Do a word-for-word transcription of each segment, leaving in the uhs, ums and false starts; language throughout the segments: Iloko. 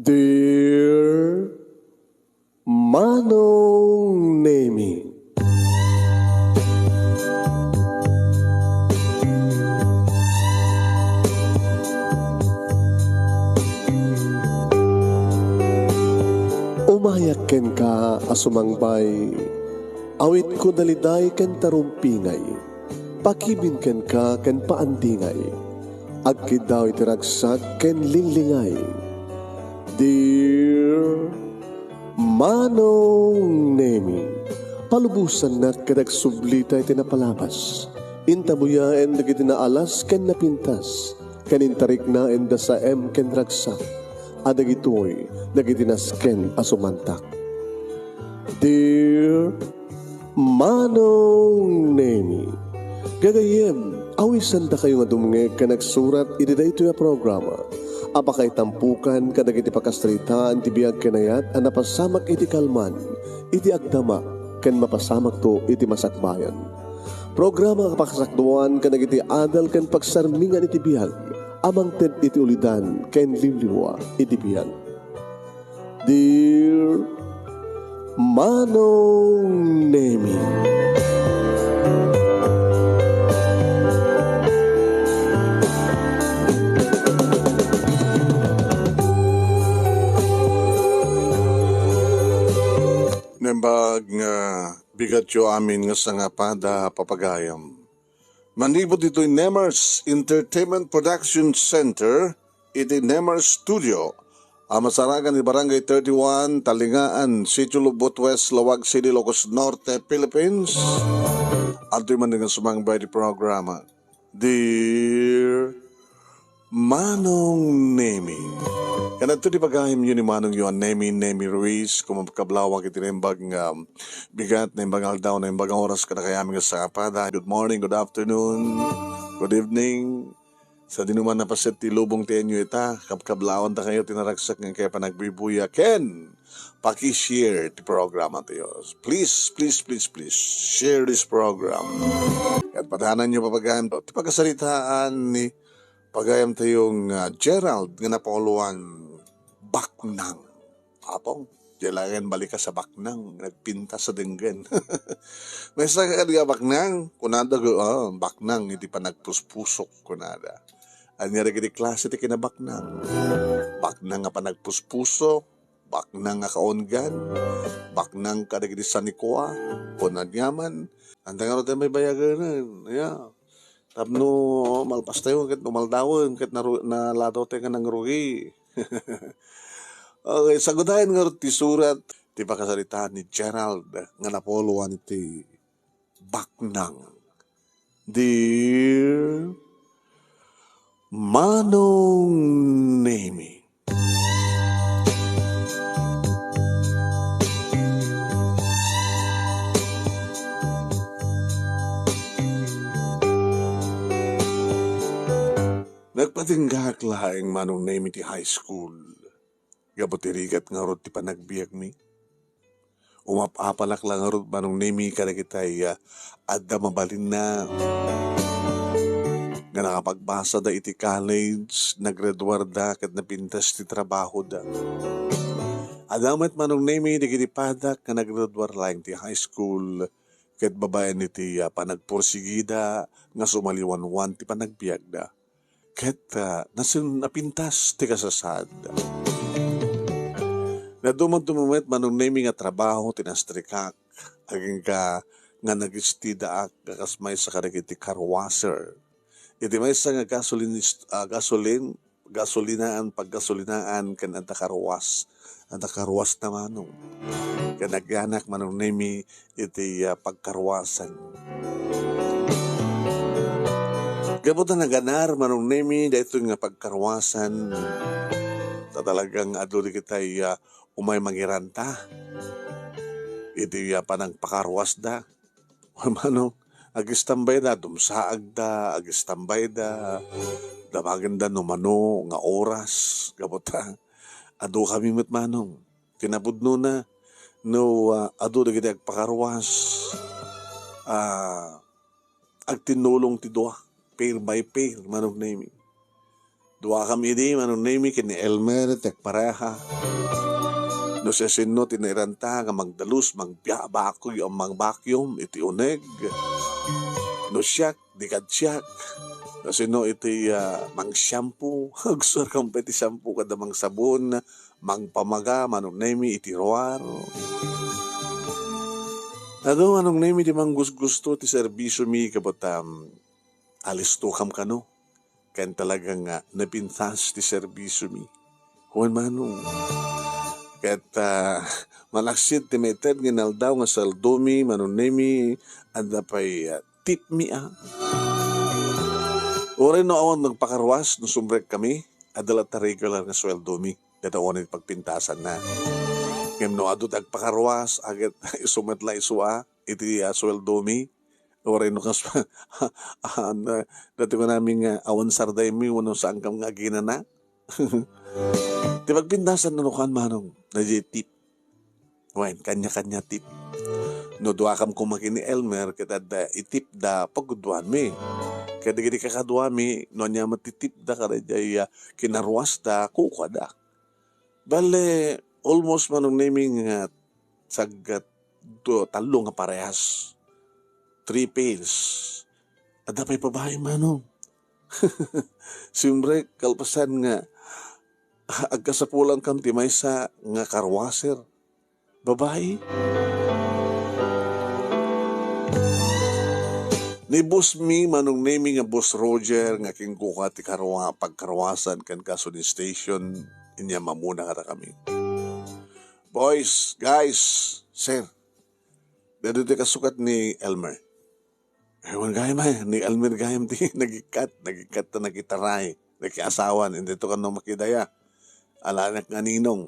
Dear Manong Nemi. Umayak kenka a sumangbay, awitko daliday ken tarumpingay, pakibin kenka ken paandingay, agkiddaw iti ragsak ken linglingay. Dear Manong Nemi, palubosannak ket agsublita iti napalabas. Intabuyaen dagiti naalas ken napintas, ken intariknaen da saem ken ragsak, a dagitoy dagiti nasken a sumantak. Dear Manong Nemi, gagayyem, awisandakayo nga dumngeg ken agsurat iti daytoy a programa a pakaitampukan kadagiti pakasaritaan ti biag ken ayat a napasamak iti kalman, iti agdama, ken mapasamakto iti masakbayan. Programa a pakasakduan kadagiti adal ken pagsarmingan iti biag a mangted iti ulidan ken liwliwa iti biag. Dear Manong Nemi. Naimbag nga bigatyo amin nga sangapada, papagayam. Manipud ditoy Nemers Entertainment Production Center, iti Nemers Studio, a masarakan iti Barangay thirty-one, Talingaan, Sitio Lubot West, Laoag City, Ilocos Norte, Philippines. Adtoy man nga sumangbay iti programa, Dear Manong Nemi. Ken adto ti pagayamyo ni Manongyo a Nemi, Nemi Ruiz, kumakablaawak iti naimbag nga bigat, naimbag nga aldaw, naimbag nga oras kadakayo amin nga sangapada. Good morning, good afternoon, good evening. Sadino man napaset ti lubong ti inyo ita, kabkablaawandakayo ti naragsak nga inkay panagbibuya ken paki-share ti programa tayo. Please, please, please, please, share this program. Ket padananyo, papagayam, ti pakasaritaan ni pagayam tayo nga Gerald nga napauluan Baknang. Apong, di laeng balikas a baknang, nagpintas a denggen. Maysa ka kadi a baknang, kunada, ah, baknang iti panagpuspusok, kunada. Ania dagiti klase ti kinabaknang? Baknang a panagpuspusok, baknang a kaungan, baknang kadagiti sanikua, kun aniaman. Anta ngarud ti maybayaganen, ya. Tapno malpastayo ket umaldawen ket naru-, naladaw tayo nga nangrugi. Okay, sagudayen ngarud ti surat ti pakasaritaan ni Gerald nga napauluan iti baknang. Dear Manong Nemi. Nagpatinggaak laeng, Manong Nemi, ti high school. Gapu ti rigat ngarud ti panagbiagmi. Umap-apalak la ngarud, Manong Nemi, kadagitay, ah, adda mabalinna nga nakapagbasada iti college, nagraduarda ket napintas ti trabahoda. Adda met, Manong Nemi, dagiti padak nga nagraduar laeng ti high school ket babaen iti, ah, panagpursigida nga sumaliwanwan ti panagbiagda. Ket, ah, nasin-, napintas ti kasasaad. Nadumaduma met, Manong Nemi, nga trabaho ti nastrikak, agingga nga nagestidaak nga kas maysa kadagiti car washer. Iti maysa nga gasolin-, ah, gasolin-, gasolinaan, paggasolinaan, ken adda car wash. Adda car wash na, Manong. Ken agyanak, Manong Nemi, iti, ah, pagkarwasan. Gapu ta naganar, Manong Nemi, daytoy nga pagkarwasan, ta talagang adu dagitay, ah, umay mangiranta iti, ah, panagpakarwasda. Manong, agistambayda, dumsaagda, agistambayda, damagenda no mano nga oras, gapu ta adu kami met, Manong. Kinapudnona, no, ah, adu dagiti agpakarwas, ah, agtinnulong ti dua, pair by pair, Manong Nemi. Duakam idi, Manong Nemy ken ni Elmer, ti agpareha. No siasino ti nairanta nga magdalus, magbiya-, bakuy, o magbakyum iti uneg. No siak, di kad siak. No sino iti, ah, mangsiampo, agsuarkam pay ti siampo kada mangsabon, mangpamaga, Manong Nemy, iti ruar. Adu, Manong Nemy, ti manggusgusto ti serbisiomi, kabata, um, alistokam kano. Ken talaga nga napintas ti serbisiomi. Wen, Manong. Ket, ah, malaksid ti maited nga inaldaw nga sueldomi, Manong Nemy, adda pay, ah, tipmi, ah. Uray no awan nagpakaruas no sumrekkami, adda latta regular nga sueldomi. Dayta unay pagpintasanna. Ngem no adu ti agpakaruas, aget isu met la isu, ah, iti, ah, sueldomi. Uray no kas-, ah, na, dayta kunami nga awan sardaymi wenno saankam nga aginana. Ti pagpintasan no kuan, Manong, daydiay tip. Wen, kanya-kanya tip. No duakam koma ken ni Elmer, ket adda itipda pagguduanmi. Ket dagiti kakaduami, no ania met ti tipda kadaydiay, ah, kinaruasda, kukuada. Bale, almost, Manong Nemy, nga saggat do-, tallo nga parehas. Three pairs. Adda pay babai, Manong. Siyempre, kalpasan nga agkasapulankam ti maysa nga carwasher. Babai. Ni boss mi, Manong Nemy, nga boss Roger, nga kinkuka ti karwa-, pagkarwasan ken gasoline station, inyam a muna kadakami. Boys, guys, sir, daytoy ti kasukat ni Elmer. Ewan gayam, ay, ni Elmer gayam ti nagikkat, nagikkat ta nakitaray, nakiasawan, inton kano makidaya. Alanak nga ninong.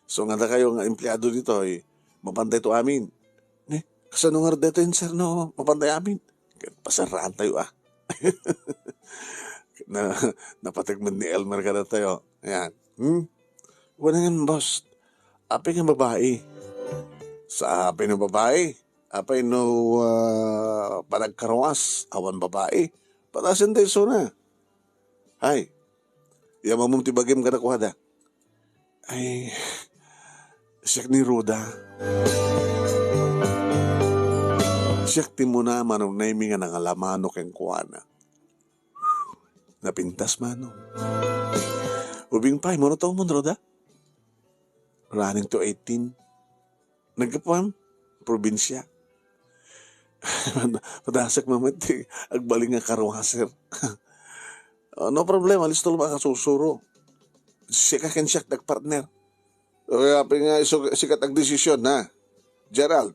So, nga dakayo nga empleado ditoy, mapantay to amin. Ne, kasano nga daytoy, sir, no? Mapantay amin. Ket pasarraan tayo, ah. Na, napateg met ni Elmer kadatayo. Ayan. Hmm? Wala nga, boss. Apay nga babae. Sa apay nga babae? Apay no, ah, panagkarwas, awan babae? Patasen tayo suna. Ay, yamamom ti bagim kadakuada. Ay, siak ni Ruda. Siak ti muna, Manong Nemy, nga nangalamano kenkuana. Napintas, Manong. Ubing pay, mano taon mo, Ruda? Running to eighteen. Naggapuan, probinsya. Padasek mamet ti agbalin nga carwasher. Oh, no problem, alisto lang makasusuro. Sika ken siak nagpartner. Kaya pa nga isu-, sikat agdesisyon, ha? Gerald,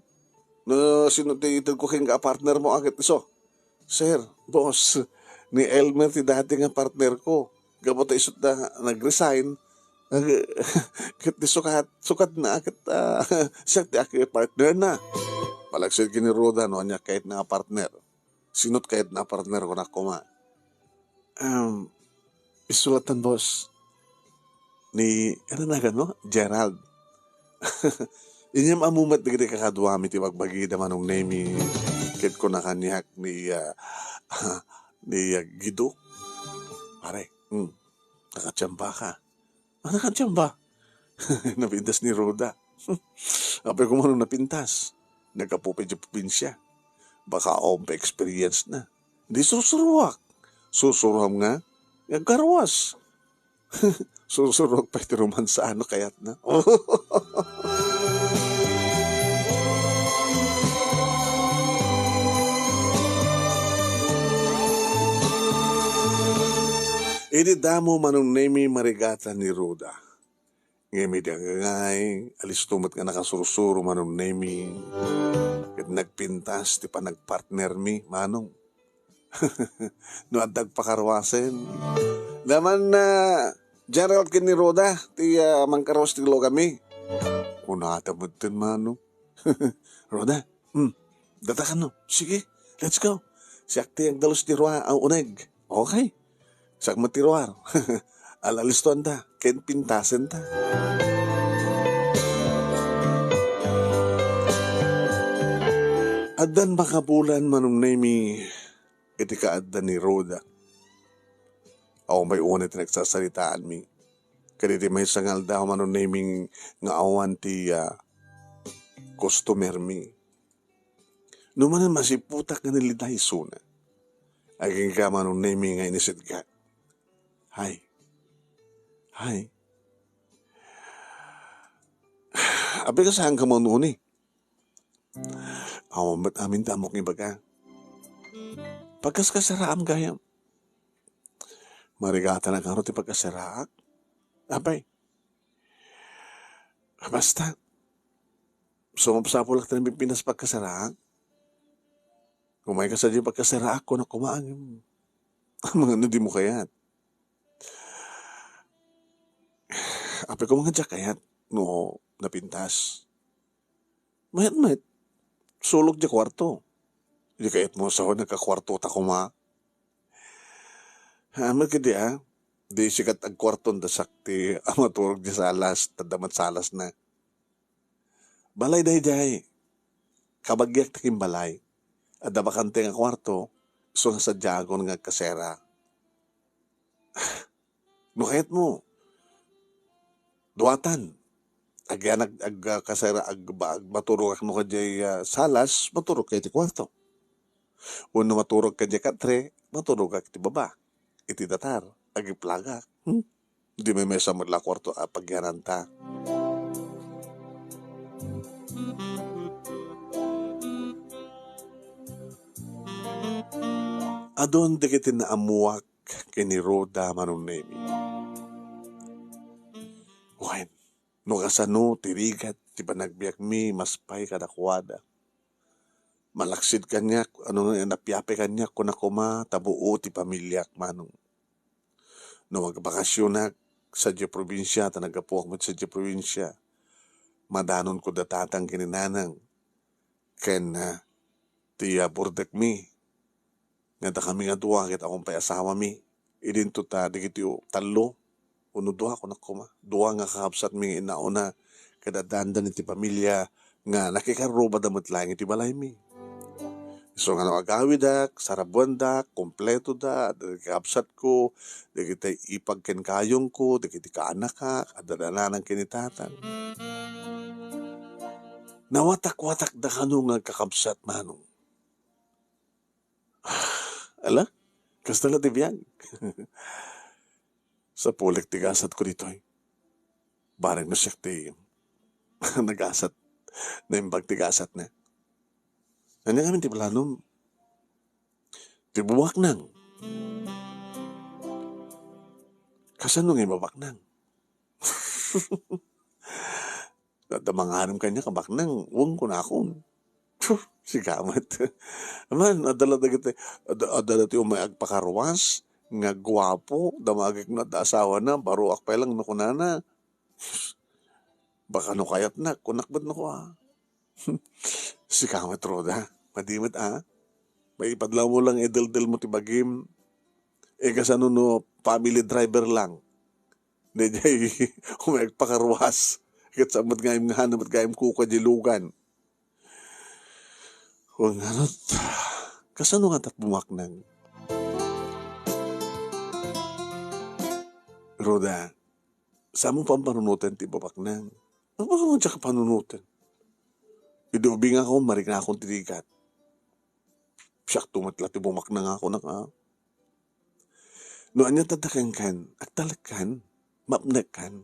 no sino ti itedko ken nga partner mo, agit iso? Sir, boss, ni Elmer ti dati nga partner ko. Gapu ta isu ta nag-resign, nag-, ket di sukat, sukat na, ket, ah, siak ti aki partner na. Palagsid ken ni Ruda no ania kayat na nga partner. Sinot kayat na partner ko na kuma. Um, isulatan, boss. Ni, ano na gano? Gerald. Inyam a mumet dagiti kakaduami ti bagbagida, Manong Nemy, ket kuna kaniak ni, ah, ni, ah, Guido. Pare, hmm, nakatiamba ka. Ah, nakatiamba? Napintas ni Ruda. Apay ko man napintas. Naggapu pay di probinsya. Baka awan pay experience na. Di sursuruak. Sursuruam nga, nga agkarwas. Sursuruak pay ti romansa, ano kayat na? Idi damo, Manong Nemy, marigatan ni Ruda. Ngem idi agangay, alisto met nga nakasursuro, Manong Nemy. Ket nagpintas ti panagpartnermi, Manong. No adda agpakarwasen. Daman na Gerald ken ni Ruda, ti, ah, mangkarwas ti lugami. Kunata metten, Manong. Ruda, hmm, data kano. Sige, let's go. Siak ti agdalus ti rua a uneg. Okay. Siak met ti ruar. Alalistoan ta, ken pintasen ta. Addan makabulan, Manong Nemy, iti kaadda ni Ruda. Awan pay unay ti nagsasaritaanmi. Kadagiti maysa nga aldaw, Manong Neming, nga awan ti, ah, customermi. No manen masiputak nga naliday isuna. Agingga, Manong Neming, nga inisitga. Hay. Hay. Apay, kasaanka man uni? Awan met amin ti ammok nga ibaga. Pagkaskasaraam gayam. Marigatanak ngarud ti pagkasaraak. Apay. Basta, sumapsapulak ti napipinas pagkasaraak. Umayka sadiay pagkasaraak, kunak koma, ngem, amangan no dimo kayat. Apay koma nga diak kayat no napintas. Mayat met, sulok diay kuarto. Idi kayatmo a sawen, agkakuartota koma. Ammok idi, ah, di sikat agkuarto, dasak ti a maturog diay salas, ta adda met salasna. Balay daydiay. Kabagiak ti kimbalay. Adda bakante nga kuarto, isu nga sadiaon nga agkasera. No kayatmo, duatan. Agyan ag-, ag-, kasera-, ag-, ba-, ag-, maturogak no kadiay, ah, salas, maturogka iti kuarto. Wenno maturogka diay katre, maturogak iti baba, iti datar, agiplagak. Hmm? Di maymaysa met la kuarto a pagyananta. Adun dagiti naammuak ken ni Rhoda, Manong Nemi. Wen, no kasano ti rigat ti panagbiagmi, mas pay kadakuada. Malaksid kaniak, ano, napiapay kaniak, kunak koma, ta buo ti pamiliak, Manong. No agbakasionak sadiay probinsia, ta naggapuak met sadiay probinsia, madanonko da tatang ken ni nanang, ken, ah, ti, ah, burdekmi, nga dakami nga dua ket awan pay asawami. Idinto ta dagiti tallo, wenno dua, kunak koma, dua nga kakabsatmi nga innauna, ket addaandan iti pamilia nga nakikarrubada met laeng iti balaymi. Isu nga no agawidak, sarabuendak, kumpletoda, dagiti kakabsatko, dagiti ipag ken kayongko, dagiti kaanakak, adda nanang ken ni tatang. Nawatak-watakda kano nga agkakabsat, Manong. Ala, kasta la ti biag. Sapulek ti gasatko ditoy. Bareng no siak ti nagasat, naimbag ti gasatna. Ania ngamin ti planom? Ti bumaknang. Kasano nga ibabaknang? Adda mangarem kaniak a baknang, wen kunakon. Puh, sika met. Man, adda la dagiti, adda, adda dagiti umay agpakaruas nga guapo, damagek no adda asawana, baroak pay lang no kunana, "Baka no kayatnak," kunak met no kua. Sika met, Rhoda. Madi met, a? Maipadlawmo lang, ideldelmo ti bagim. E, kasano no family driver lang? Daydiay, umay agpakaruas. Ket saan met gayam nga, ano met gayam kuka diay lugan. Wen ngarud, kasano nga tat bumaknang? Rhoda, saanmo pampanunoten ti babaknang? Apay nga diak panunoten? Idi ubingakon, mariknakon ti rigat. Siakto met la ti bumaknang a kunak, a? No ania ti adda kenka, agtalekkan, mapnekkan.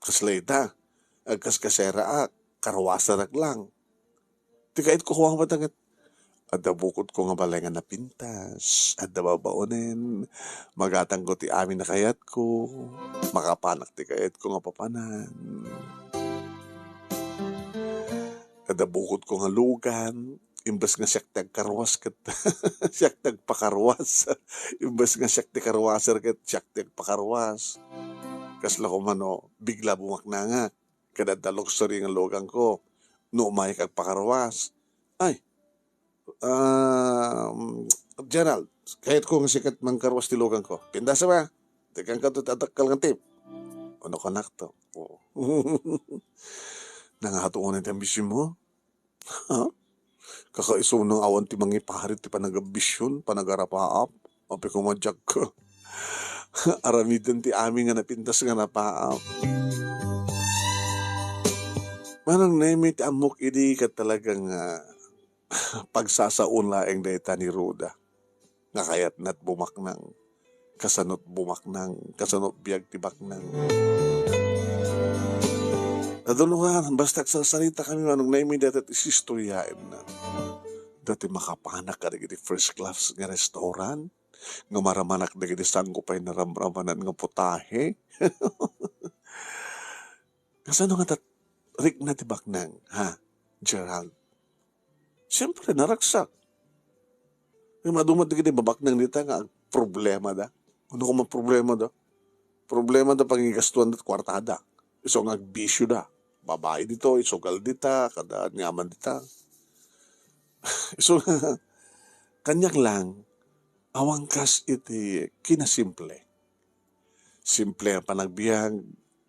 Kasla ita, agkaskaseraak, karuasarak lang. Ti kayatko koma met ket, adda bukodko nga balay nga napintas, adda babaonen, magatangko ti amin a kayatko, makapanak ti kayatko nga papanan. Adda bukodko nga lugan, imbes nga siak ti agkaruas ket siak ti agpakaruas. Imbes nga siak ti karuaser ket siak ti agpakaruas. Kasla koma no bigla bumaknangak, ket adda luxury nga luganko. No umayek agpakaruas, ay, um, Gerald, kayatko nga sika ti mangkaruas ti luganko. Pintasem a. Tekkan kadto ti adakkel nga tip. Ono kunakto. Oo. Nangato unay ti ambisionmo? Ha? Kakaisuna nga awan ti mangiparit ti panagambisyon, panagarapaap. Apay koma diak aramiden ti amin nga napintas nga napaap. Manong Nemi, ti ammok idi ket talaga nga pagsasaon laeng dayta ni Roda nga kayatna ti bumaknang. Kasano ti bumaknang? Kasano biag ti baknang? Adun nga, basta agsarsarita kami, Manong Nemi, dayta ti istoryaenna. Dayta makapanak kadagiti first class nga restaurant, nga maramanak dagiti sango pay naramramanan nga putahe. Kasano nga tat-, rikna ti baknang, ha, Gerald? Siyempre, naragsak. Nga maduma dagiti babaknang dita nga agproblemada. Ano koma problemada? Problemada pangigastuanda ti kuartada. Isu nga agbisioda. Babai dito, isugal dita, kada nyaman dita. Isu nga, kaniak lang, awan kas iti kinasimple. Simple nga panagbiag,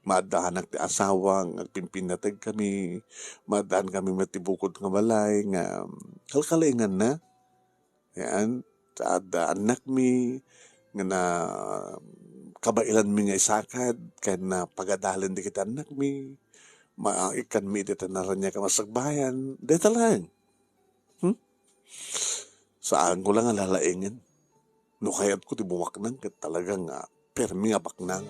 maaddaanak ti asawa nga agpimpinnateg kami, maaddaan kami met ti bukod nga balay nga kalkalainganna. Yan, ta adda annakmi nga na-, kabailanmi nga isakad, ken napagadalen dagiti annakmi, maikkanmi iti ta naraniag a masakbayan, dayta laeng. Hmm? Saanko la nga lalaengen. No kayatko ti bumaknang ket talaga nga permi nga baknang.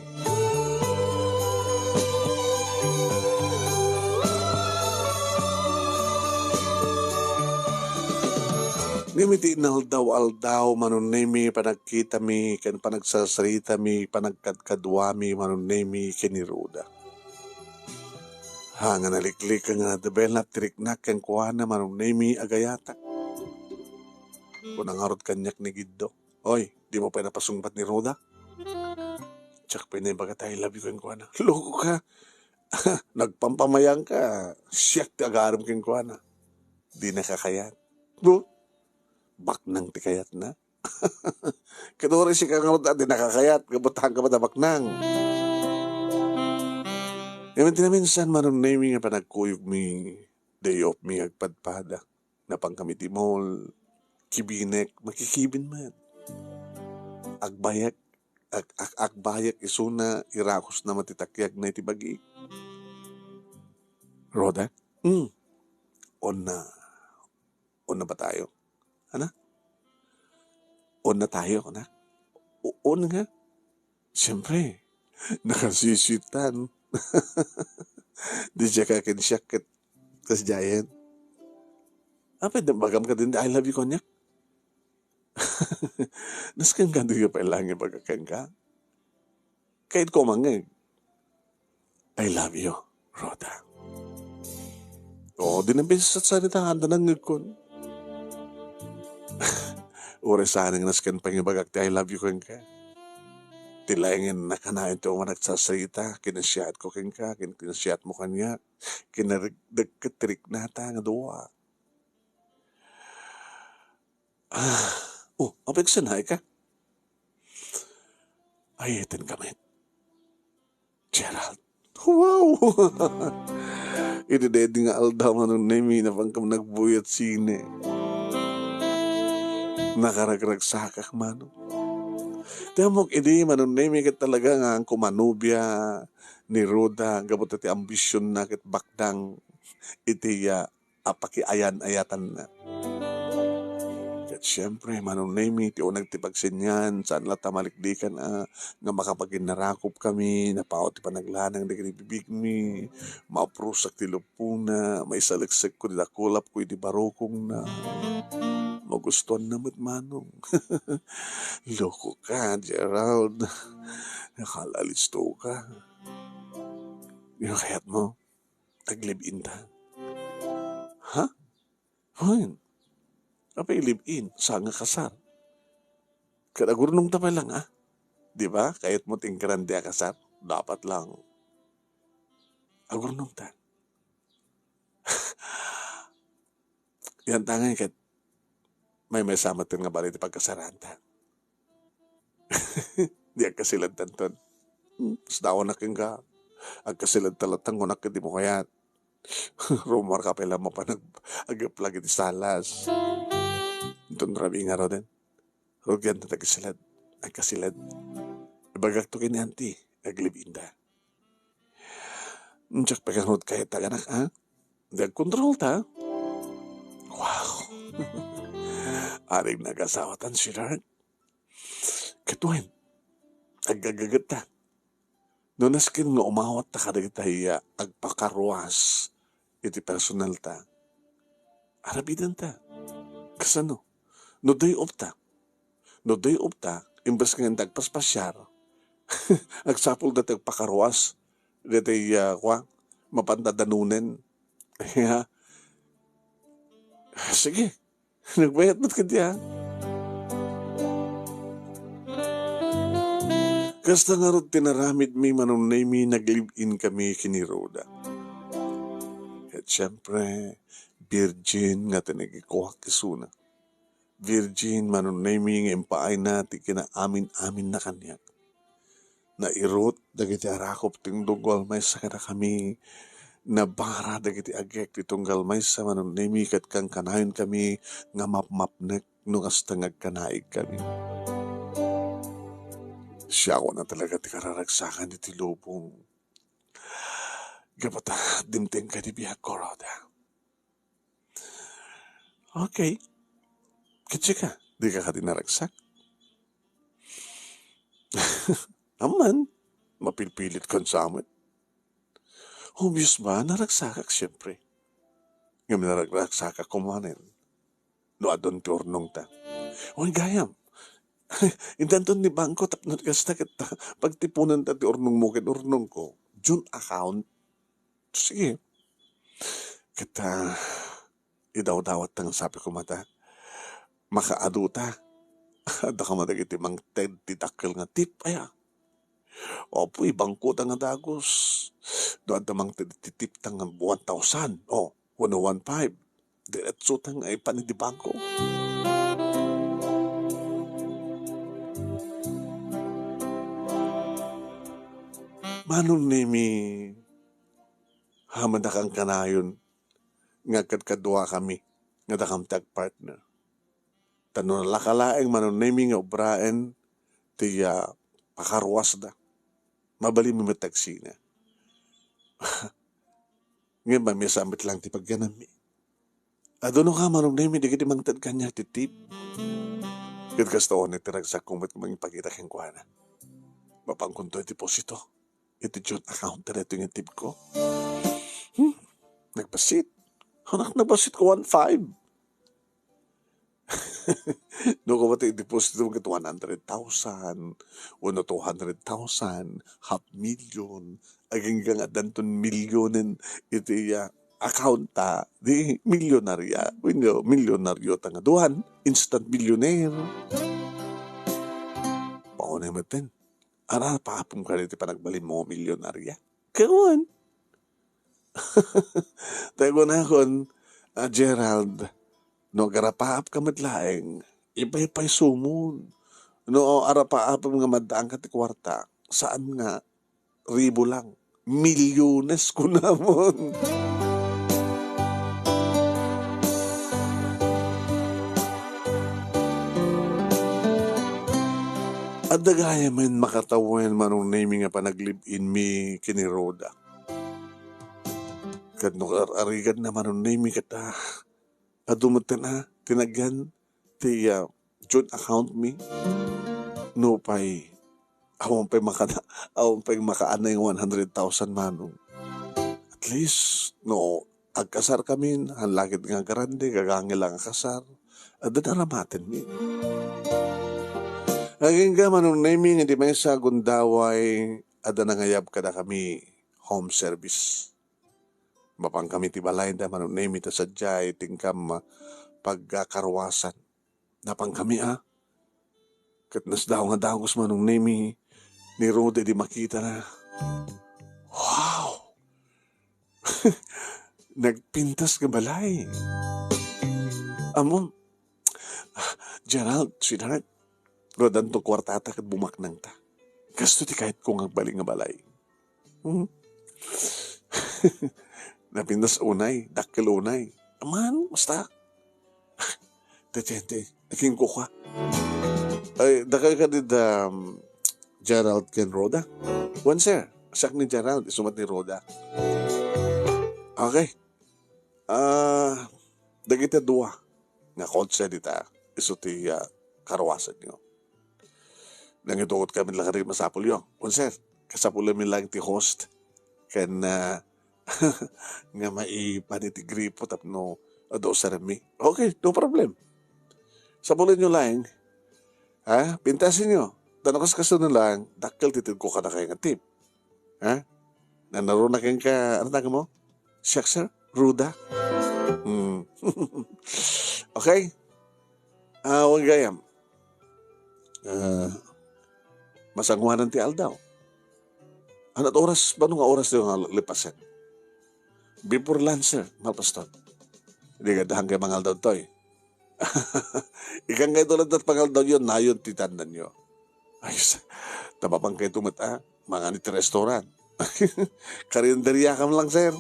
Ngem iti inaldaw-aldaw, Manong Nemi, panagkitami ken panagsasaritami, panagkadkaduami, Manong Nemi, ken ni Roda. Ha, nga naliklik nga nadebelnat ti riknak kenkuana, Manong Nemi, agayatak. Kuna ngarud kaniak ni Giddo, "Oy, dimo pay napasungbat ni Roda?" Diak pay naibaga ti I love you kenkuana. Loko ka. Nagpampamayangka. Siak ti agarem kenkuana. Dinaka kayat. No? Baknang ti kayatna. Ket uray sika ngarud a dinaka kayat, nga butanka met a baknang. Ngem ti naminsan, Manong Nemi, nga panagkuyogmi, day off mi agpadpada. Napankami ti mall, kibinek, makikibin met. Agbayek, ag-, ag-, agbayek isuna, irakosna met ti takiagna iti bagi. Roda? Hmm. Onna, onna ba tayo? Ana? Onna tayo, anak? O-, on nga? Siyempre, nakasisitan. Di siya kakin siya ket kasdiayen. Apay, di bagam ka din, I love you, kaniak. Nasken ka, di ka pay lang ibaga kenka. Kayat ko mangeg. I love you, Roda. Oo, di na binsasarita, anda nangngegkon. Uray saan nga nasken pangibagak ti I love you kenka. Ti laengen nakanayon ti umanagsasarita, kinasiatko kenka, ken kinasiatmo kaniak, kinarigdek ket ti riknata nga dua. Ah, oh, apay agsanay ka? Ay, iten ka met. Gerald. Wow! Iti daydi nga aldaw, Manong Nemi, napankam nagbuyat sine. Nakaragragsakak, Manong. Ti ammok idi, Manong Nemi, ket talaga nga kumanubia ni Roda, gapu ta ti ambisionna ket baknang iti, ah, a pakiayan-ayatanna. Ket siempre, Manong Nemi, ti uneg ti pagsennian, saan latta maliklikan a nga makapaginnarakop kami, napaut ti panaglanang dagiti bibigmi, mauprusak ti luppona, maisaleksekko ti dakulapko iti barukongna. Magustuanna met, Manong. Loko ka, Gerald. Nakaalalisto ka. Ano kayat mo? Ag-live-in ta. Ha? Wen. Apay live-in? Saan nga kasar? Ket agurnong ta pay lang, ah. Di ba? Kayat mo ti grande a kasar? Dapat lang. Agurnong ta. Yan tangan ket maymaysa met nga bali ti pagkasaranta. Di agkasiladtanton. Hmm, sdaawanak kenka. Agkasiladta latta, kunak ket dimo kayat. Rummuarka pay la mapan ag-, ageplag iti salas. Inton rabii ngaruden. Rugian ta tagisilad. Agkasilad. Ibagak to ken ni auntie, aglive-in ta. Diak pay ngarud kayat ta aganak, a? Di agkontrol ta. Wow. Aring nagasawa tan, sweetheart. Ket wen, agagagetta. No nasken nga umawat ta kadagita ya agpakaruas iti personal ta, arabiden ta. Kasano? No day off ta. No day off ta, imbes nga inta agpaspasiar, agsapul dati agpakaruas. Dati, ah, kwa, mapanda danunen. Ya. Sige. Nagbayat met kadi, ah. Kasta ngarud ti naramidmi, Manong Nemi, nag-live-in kami ken ni Rhoda. Ket siempre, virgin nga ti nagikuak isuna. Virgin, Manong Nemi, nga impaayna ti kinaamin-aminna kaniak. Nairut dagiti arakop ti tunggal maysa kadakami. Nabara dagiti agek ti tunggal maysa, Manong Nemi, ket kankanayon kami nga mapmapnek no kasta nga agkanaig kami. Siak na talaga ti kararagsakan iti lubong. Gapu ta dimteng kadi biagko, Rhoda. Okay. Ketsika, dika kadi naragsak? Amman, mapilpilit kan sa amin. Obvious ba? Naragsakak, siyempre. Ngem naragragsakak kumanen. No adun ti urnong ta. Wen gayam. Intanton ni bangko tapno kasta ket pagtipunan ta ti urnong mo ken urnong ko. June account. Sige. Ket, ah, idawdawat ta nga sabi ko mata, makaadu ta. Adda kama dagiti mangted ti dakkel nga tip, aya. Apo, ibangko ta nga dagus. Do adda mangted ti tip ta nga one thousand. O, one oh one five. Diretso ta nga ipan idi bangko. Manong Nemi, Amandakan kanayon nga agkadkaduakami nga dakam ti agpartner. Ta no nalaka laeng Manong Nemi nga ubraen ti, ah, pakaruasda, mabalinmi met ti agsina. Ngem mamiasa met lang ti pagyanammi. Adu no ka, Manong Nemi, dagiti mangted kaniak ti tip. Ket kasta unay ti ragsakko met nga mangipakita kenkuana. Mapankonto iti deposito iti June account daytoy nga tipko. Hmm? Nagbassit. Anak, nagbassit ko one five. No, kung pati deposito ket one hundred thousand, wenno two hundred thousand, half million, agingga nga addanton milyonen iti, ah, account ta, di milyonarya, wenno milyonaryo ta nga duan, instant millionaire. Paunay metten. Ara, paapem kadi ti panagbalin mo, milyonarya? Kawan. Tay kunakon, ah, Gerald, no agarapaap ka met laeng, ipaypaysumon. No arapaapem nga maddaan ka ti kuarta, saan nga ribu lang. Milyones kunamon. Adda gayamen makatawen, Manong Nemi, nga panaglive-inmi ken ni Rhoda. Ket no ar-ariganna, Manong Nemi, ket, ah, adu metten, ah, ti nagyan ti, ah, joint account mi. Nupay, awan pay makana-, awan pay makaanay nga one hundred thousand, Manong. At least, no agkasarkami, han lakit nga agrande, gagangel lang a kasar, adda aramatenmi. Agingga, Manong Nemi, nga idi maysa a gundaway, adda nangayab kadakami home service. Mapankami ti balayda, Manong Nemi, ta sadiay ti inkam pagkaruasan. Napankami, a. Ket nasdaaw nga dagus, Manong Nemi, ni Rhoda idi makitana. Wow! Nagpintas nga balay. Ammom, Gerald, sweetheart, ruadanto kuartata ket bumaknangta. Kastoy ti kayatko nga agbalin nga balay. Hmm? Napintas unay, dakkel unay. Aman, basta. Te, te, te, nagingko ka. Ay, dakayo kadi da, um, Gerald ken Rhoda? Wen, sir. Siak ni Gerald, isu met ni Rhoda. Okay. Ah, dagiti dua nga kotse dita, isu ti, ah, karuasanyo. Nangitugot kami la kadi masapulyo. Wen, sir. Kasapulanmi lang ti host. Ken, ah, nga maipan iti gripo tapno adu sarenmi. Okay, no problem. Sapulenyo laeng, ha? Pintasenyo. Ta no kaskaso na lang, dakkel ti itedko kadakayo nga tip. Ha? Nanaruna kenka, ano tawag mo? Siak, sir? Ruda? Hmm. Okay? Ah, wen gayam. Ah, masangoanan ti aldaw. Anat oras, bano nga oras ti nga lipasen? Before lunch, sir, malpaston. Di gadahan kay mangaldaw toy. Ikan kay tulad at pangaldaw yun, nayon ti tandan yo. Ay, sa-, tababang kay tumet, ah. Mangan iti restaurant. Karinderya kam lang, sir.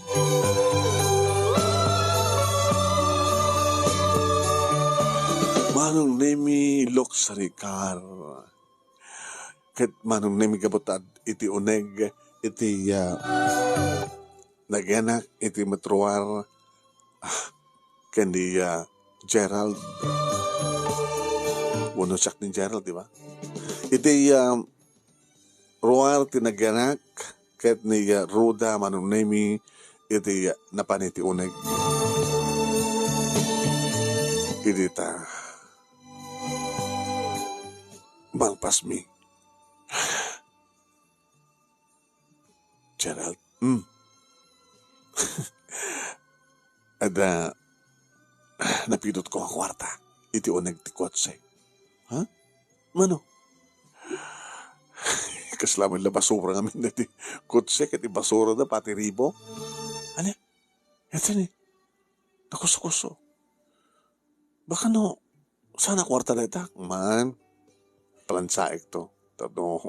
Manong Nemi Luxury Car. Ket Manong Nemi gapu ta iti uneg iti, ah, nagyanak iti met ruar, ah, ken ni, ah, Gerald. Wenno siak ni Gerald, di ba? Iti, ah, ruar ti nagyanak ket ni, ah, Ruda Manong Nemi iti, ah, napan iti uneg. Idi ta malpasmi. Gerald, hmm. Adda napidutko nga kuarta iti uneg ti kotse. Ha? Mano? Kasla met la basura ngamin daytoy kotse ket ibasurada pati ribo. Ania? Ania ni? Nakusukuso. Baka no, saan a kuarta dayta? Man, plansaek to. Tapno,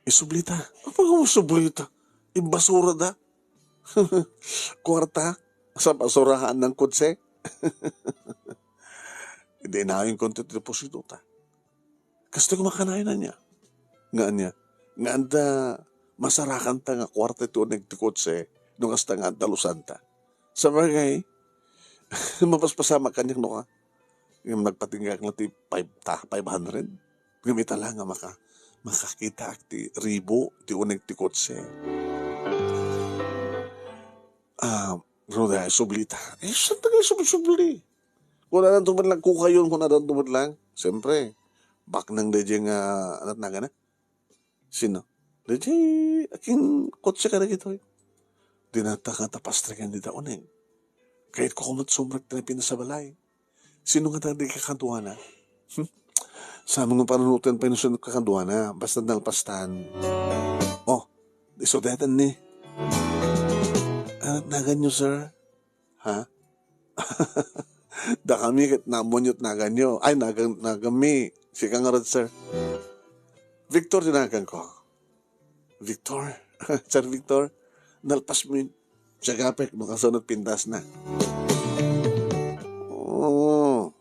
isublita. Apay nga isublita? Imbasura da. Kuarta? Sa basurahan ng kotse? Hindi, inayon ko ito deposito ta. Kastoy ko makanayon ania. Nga ania? Nga anda masarakan ta nga kuarta iti uneg ti kotse, no kasta nga anda lusan ta. Sabagay, mapaspasamak kaniak no ka. Ngem nagpatingga ak ti five ta, five hundred. Ngem ita la nga maka-, makakitaak ti ribo ti uneg ti kotse. Ah, Ruda, sublita. Eh, saan taga subli-subli? Kung adan tumat lang kukayon, kung adan tumat lang. Siyempre, baknang da dyan nga, anat na gana? Sino? Daydiay akin kotse kadagitoy. Dinata nga tapastrikan dita uneg. Kayat ko kumat sumrek ti napintas a balay. Sino nga di kakaduana? Hmm? Sa mga panunutan pa inusun kakaduana, basta nalpastan. Oh, iso daytan ni. Ah, nagan nyo, sir? Ha? Dakami ket naammoanyo ti naganyo. Ay, nagan-, naganmi. Sika ngarud, sir. Victor ti naganko. Victor? Sir Victor, nalpasmi. Siagapek no kasano ti pintasna. Oo.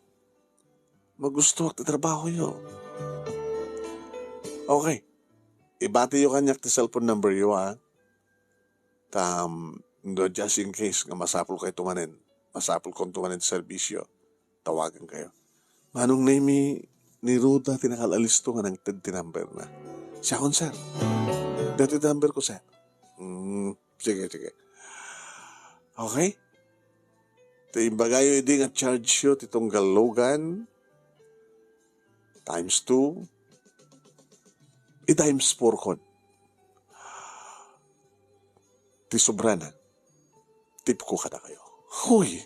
Magustuak ti trabahoyo. Okay. Ibatiyo kaniak ti cellphone numberyo, ha? Ta, um, no, just in case nga masapulkayto manen, masapulkonto manen ti serbisyo, tawagankayo. Manong Nemi, ni Ruda ti nakal-alisto nga nangted ti numberna. Siakon, sir. Daytoy ti numberko, sir. Mm, sige, sige. Okay? Ti imbagayo idi nga chargeyo ti tunggal lugan, times two, i-times four kon. Ti sobrana, tipko kadakayo. Huy!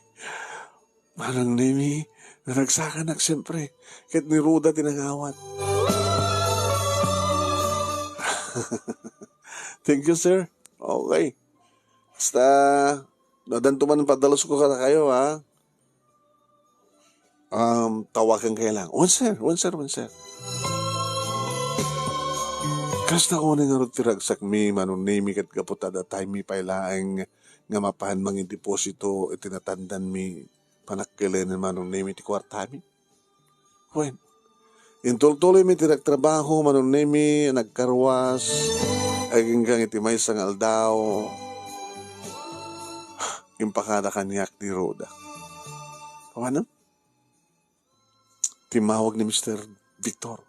Manang Nemi, naragsakanak, siyempre. Ket ni Ruda ti nangawat. Thank you, sir. Okay. Basta, no adanto man padalusko kadakayo, ha? Um, tawagan kayo lang. Wen, sir, wen, sir, wen, sir. Kasta ko ni ngarud ti ragsakmi, Manong Nemi, ket gapu ta dataymi pay laeng nga mapan mangideposito iti natandanmi, panakkelenen, Manong Nemi, ti kuartami. Wen, Intultuloymi ti nagtrabaho, Manong Nemi, nagkarwas, aginggang iti maysa nga aldaw, impakada kaniak ni Rhoda. Paano? Timmawag ni Mister Victor.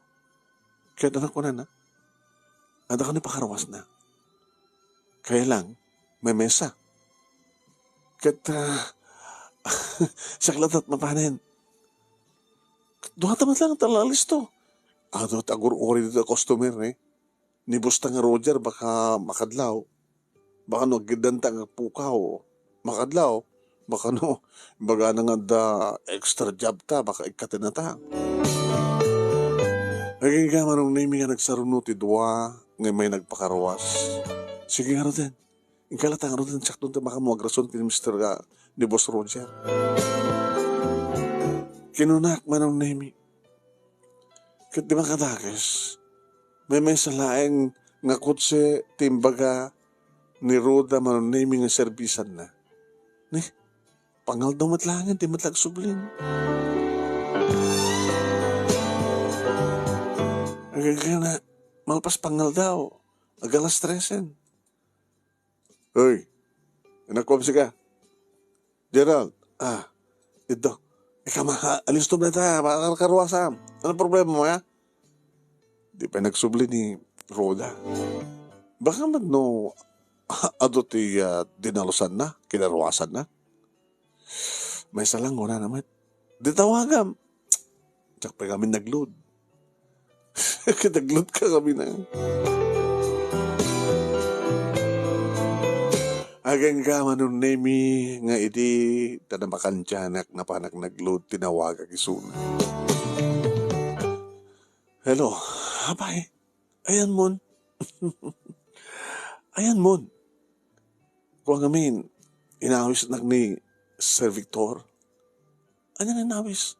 Ket ano kunana? Adda kano pakarwasna. Kaya lang, may mesa. Ket, ah, siak latta ti mapanen. Duata met laeng ti alisto. Adu ti agur-uri dita customer, eh. Ni boss ta nga Roger, baka makadlaw. Baka no, agiddanta nga pukaw, makadlaw. Baka no, imbagana nga adda extra job ta, baka ikkatenna ta. Agingga Manong Nemi nga nagsaruno ti dua nga may nagpakarwas. Sige ngaruden. Inka latta ngaruden, siak ti makaammo agrason ken ni Mister, ah, ni Boss Roger. Kinunak, Manong Nemi. Ket di makadakes, may maysa laeng nga kotse ti imbaga ni Rhoda Manong Nemi nga serbisanna. Ni, pangaldaw met laengen, di met la agsubli. Agingga, malpas pangaldaw, ag alas tresen. Hoy, anak ko, sika. Gerald, ah, ito. Ikaw, ma-, alistom dayta, makarkarwasam. Ano problema mo, ha? Di pay nagsubli ni Rhoda. Baka man no, adu ti, ah, dinalusanna, kinarwasanna. Maysa lang, wala naman. Di tawagam. Diak pay kami nagluod. Nagluod ka kami na. Agingga Manong Nemi nga idi ta namakantianak, napanak nagluod, tinawagak isuna. Hello, apay? Ayanmon? Ayanmon? Kua ngamin, inawisnak ni Sir Victor. Ania nga inawis?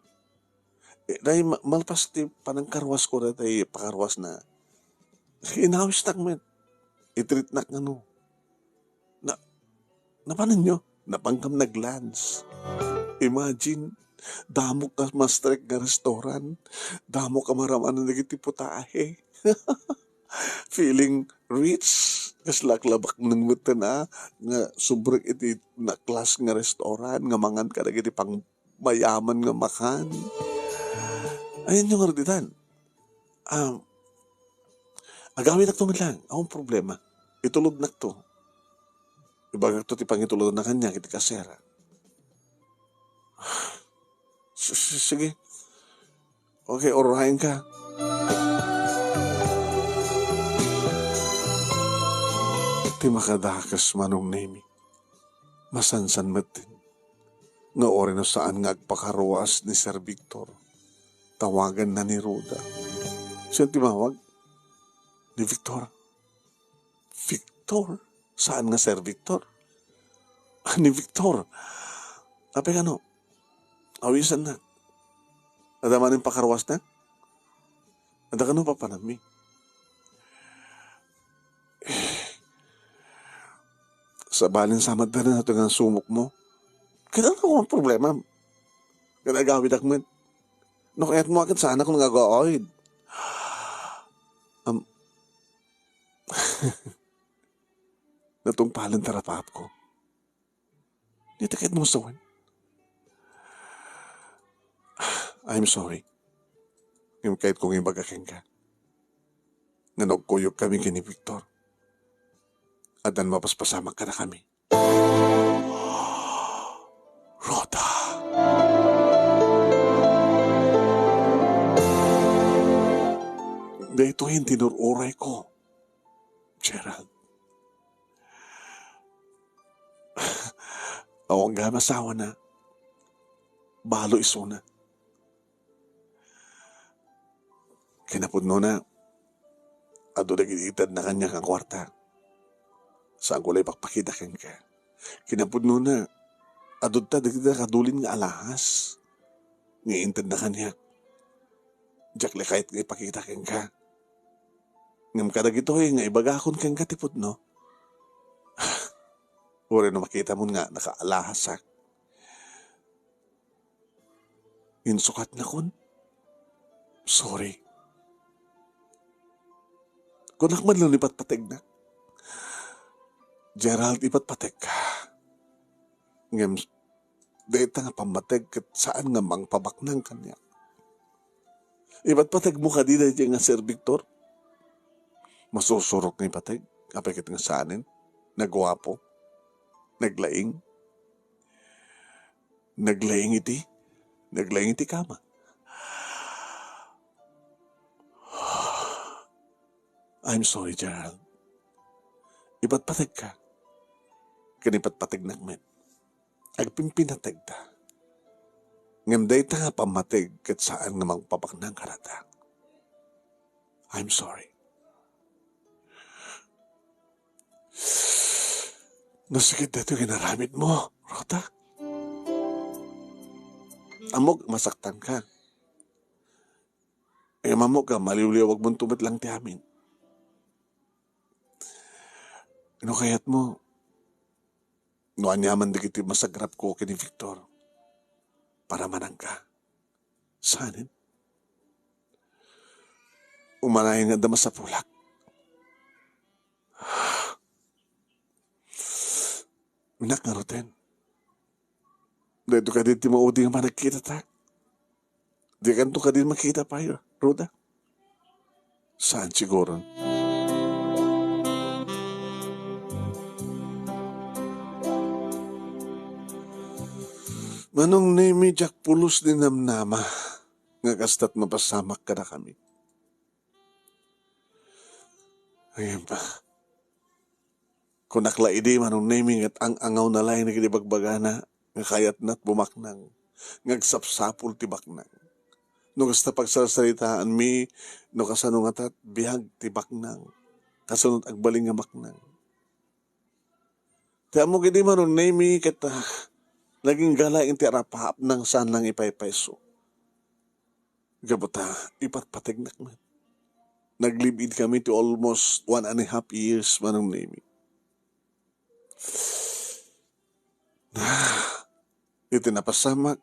Eh, dahil ma-, malpas ti panangkarwasko, dayta pakarwasna. Inawisnak met. Itreatnak nga no. Na, napanenyo? Napankam naglunch. Imagine, damok a mastrek nga restaurant. Damok a maramanan dagiti putahe. Feeling rich. Kasla ak la baknang metten a, nga subrek iti na-class nga restaurant, nga mangan kadagiti pang-, mayaman nga makan. Ayanyo ngarud itan. Um, agawidakto met laeng. Awan problema. Itulodnakto. Ibagakto ti pangitulodna kaniak iti kasera. S-, s-, sige. Okay, urayen ka. Ti makadakes, Manong Nemi. Masansan metten nga uray no saan nga agpakarwas ni Sir Victor, tawaganna ni Rhoda. Sino ti mawag? Ni Victor. Victor? Saan nga Sir Victor? Ni Victor. Apay kano? Awisanna. Adda manen pakarwasna? Adda kano papanammi? Sabalen sa met dayta nga sumokmo. Ket ano nga problema? Ket agawidak met. No kayatmo, ket saanak nga agaawid. Am-, natungpalen ti rapaapko. Dita kayatmo sawen. I'm sorry. Ngem kayatko nga ibaga kenka nga nagkuyog kami ken ni Victor. Addan mapaspasamak kadakami. Rhoda. Daytoy ti nur-urayko, Gerald. Awan gayam asawana, balo isuna. Kinapudnona, adu dagiti itedna kaniak nga kuarta. Saanko la ipakpakita kenka. Kinapudnona, adu ta dagiti nakadulin nga alahas nga intedna kaniak. Diak la kayat nga ipakita kenka. Ngem kadagitoy nga ibagakon kenka ti pudno, uray no makitamon nga nakaalahasak, insukatnakon. Sorry. Kunak man lang ipatpategnak. Gerald, ipatpategka. Ngem, dayta nga pammateg ket saan nga mangpabaknang kaniak. Ipatpategmo kadi daydiay nga Sir Victor? Masursurok nga ipateg, apay ket nga saanen? Naguapo? Naglaing? Naglaing iti? Naglaing iti kama? I'm sorry, Gerald. Ipatpategka. Ken ipatpategnak met. Agpimpinategta. Ngem dayta nga pammateg ket saan nga mangpabaknang kadata. I'm sorry. Nasakit daytoy nga inaramidmo, Rhoda. Ammok, masaktanka. Ngem ammok nga maliwliwagmonto met lang ti amin. No kayatmo, no aniaman dagiti masagrapko ken ni Victor, paramananka. Saanen? Umanayon nga adda masapulak. Anak nga Roten, daytoy kadi ti maudi nga panagkitata? Dikanto kadi makita pay, Rhoda? Saan siguron. Manong Nemi, diak pulos ni namnama nga kasta't mapasamak kadakami. Ayan pa. Kunak la idi, Manong Nemi, nga ang-angawna laeng dagiti bagbagana nga kayatna't bumaknang, nga agsapsapul ti baknang. No kasta pagsarsaritaanmi, no kasano ngata't biag ti baknang, kasano't agbalin nga baknang. Ti ammok idi, Manong Nemi, ket, ah, nagingga laeng ti arapaapnang saan nang ipaypayso. Gapu ta, ipatpategnak met. Nag-live-in kami ti almost one and a half years, Manong Nemi. Iti napasamak,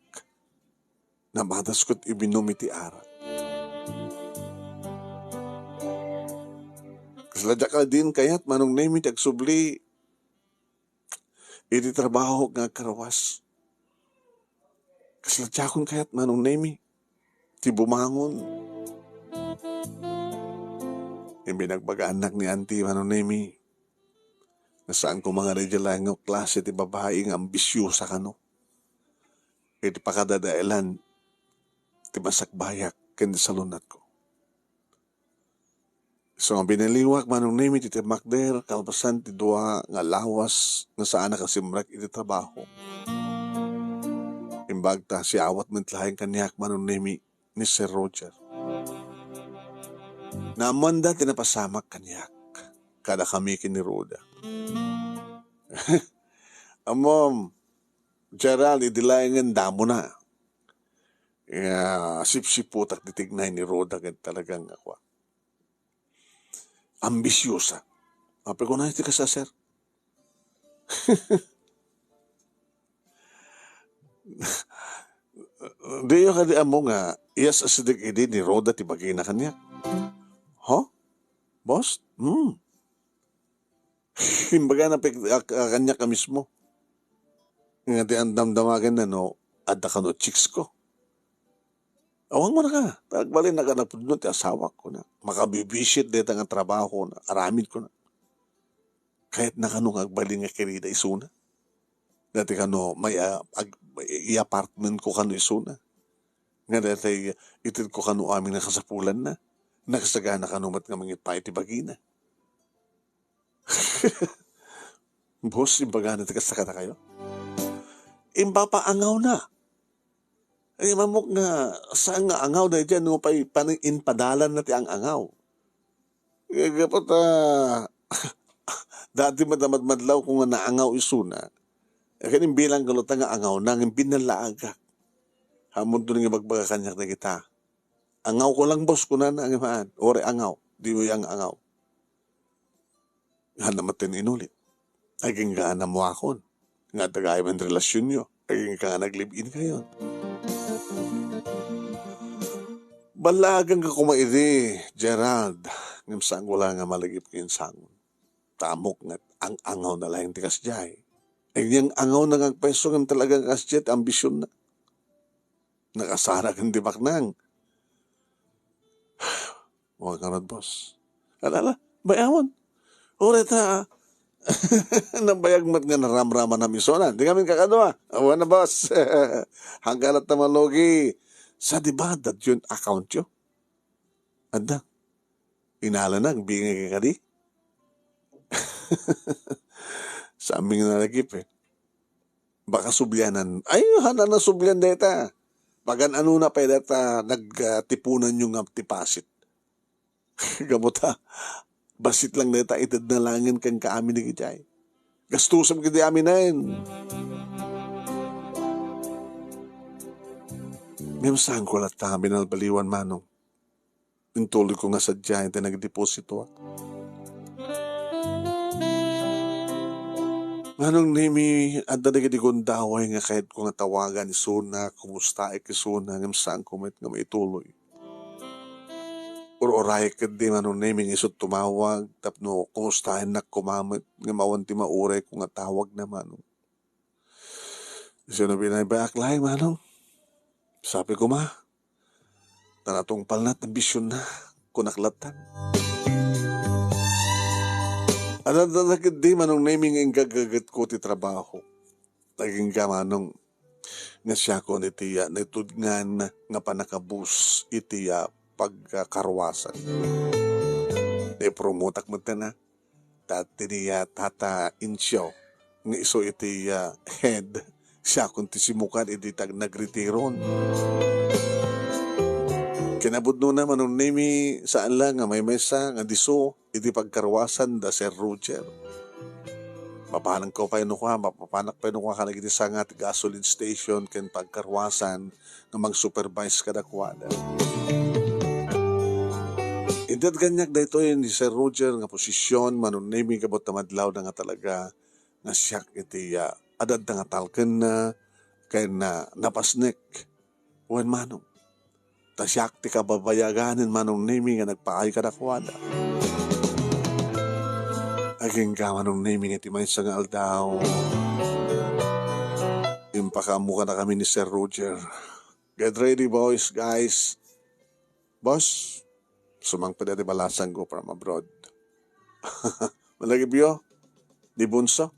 namadasko ti uminum iti arak. Kasla diak kadin kayat, Manong Nemi, ti agsubli iti trabaho nga agkarwas. Kasla diakon kayat, Manong Nemi, ti bumangon. Imbinagbagannak ni Auntie, Manong Nemi, nga saan koma nga daydiay laeng nga klase ti babai nga ambisiosa kano. Iti pakadadaelan ti masakbayak ken ti salunatko. Isu nga binaliwak, Manong Nemi, ti timmakder kalpasan ti dua nga lawas nga saan a kasimrek iti trabaho. Imbag ta siawat met laeng kaniak, Manong Nemi, ni Sir Roger. Naammoanda ti napasamak kaniak kadakami ken ni Rhoda. Ammom, Gerald, idi laengen damona nga sipsiputak ti tignay ni Rhoda ket talagang ako, ambisiosa. Apay kunana ti kasta, sir? Diyo kadi ammo nga iyas-asideg idi ni Rhoda ti bagina kaniak? Ho? Boss? Hmm. Imbagana pay a, a, kaniak a mismo. Nga ti andamdamagenna no adda kano chicks ko. Awan mo na ka. Tagbalin na ka napudno ti asawak ko na. Makabibisit deta nga trabaho na. Aramid ko na. Kayat na kano nga agbalin nga kirida isuna. Dati kano may, ah, ag-, i-apartment ko kano isuna. Nga dati ited ko kano amin nga kasapulan na. Nakasagana kano met nga mangitpay ti bagina. Boss, imbagana ti kasta kadakayo? Imbapa angaw na. Ay, mamok nga, saan nga angaw daydiay, no pay pan-, impadalan na ti ang-angaw. Gapu ta, dati madamad-madlaw ko nga naangaw isuna. Ken imbilang ko latta nga angaw na, ngem binnallaagak. Ammon to nga ibagbaga kaniak dagita. Angaw ko lang, boss, kunana, ngem haan. Ore angaw, di mo yang angaw. Haan na met ti inulit. Agingga a namuakon. Nga adda gayam nga relasionyo. Agingga nga nag-live-in kayo. Ballaganka koma idi, Gerald, ngem saanko la nga malagip nga insangon. Ta ammok nga ang-angawna laeng ti kasdiay. Ania nga angawna nga agpayso ngem talaga nga kasdiay ti ambisionna. Nakasara ken ti baknang. Wa ngarud, boss. Ala, ala, bay-amon. Uray ta, nabayag met nga naramramanam isuna. Di ngamin kakadua. Awan na, boss. Hanggalat ta malugi. Sa di ba, adda diyon account yo? Adda. Inalana, agbingay ka kadi? Saanmi nga nalagip, eh. Baka sublianan. Ay, haan a sublian dayta. Pagan-anona pay dayta nagtipunan yo nga deposit. Gapu ta, bassit lang dayta ited na laengen kenka amin dagiti ay. Gastusem kadi aminen. Ngem saanko latta nga binalbaliwan, Manong. Intuloyko nga sadiaen ti nagdepositoak. Manong Nemi, adda dagiti gundaway nga kayatko nga tawagan isuna, kumustaek isuna, ngem saanko met nga maituloy. Ur-urayek ketdi, Manong Nemi, nga isu tumawag tapno kumustaennak koma met, ngem awan ti maurayko nga tawagna, Manong. Isuna binaybay-ak laeng, Manong. Sabi koma, ta natungpalna ti ambisionna, kunak latta. Adda dagiti, Manong Nemi, nga inggagagetko ti trabaho. Agingga, Manong, nga siakon iti, ah, naitudngan nga pannakabus iti, ah, pagkaruasan. Naipromotak metten, ah. Ta ti ni, ah, Tata Incio nga isu iti, ah, head, siakon ti simmukad idi tag-, nagretiron. Kinapudnona, Manong Nemi, saan la nga maymaysa nga disso iti pagkaruasan da Sir Roger. Mapananko pay no kua, mapapanak pay no kua kadagiti sanga ti gasoline station ken pagkaruasan nga mag-supervise kadakuada. Inted kaniak daytoy ni Sir Roger nga posisyon, Manong Nemi, gapu ta madlawna nga talaga nga siak iti, ah, adda nga talkenna ken, ah, napasnek. Wen, Manong. Ta siak ti kababayaganen, Manong Nemi, nga nagpaay kadakuada. Agingga, Manong Nemi, nga iti maysa nga aldaw, impakaammo kadakami ni Sir Roger. Get ready, boys, guys. Boss, sumangpet ti balasangko from abroad. Malagipyo, ni Bunso.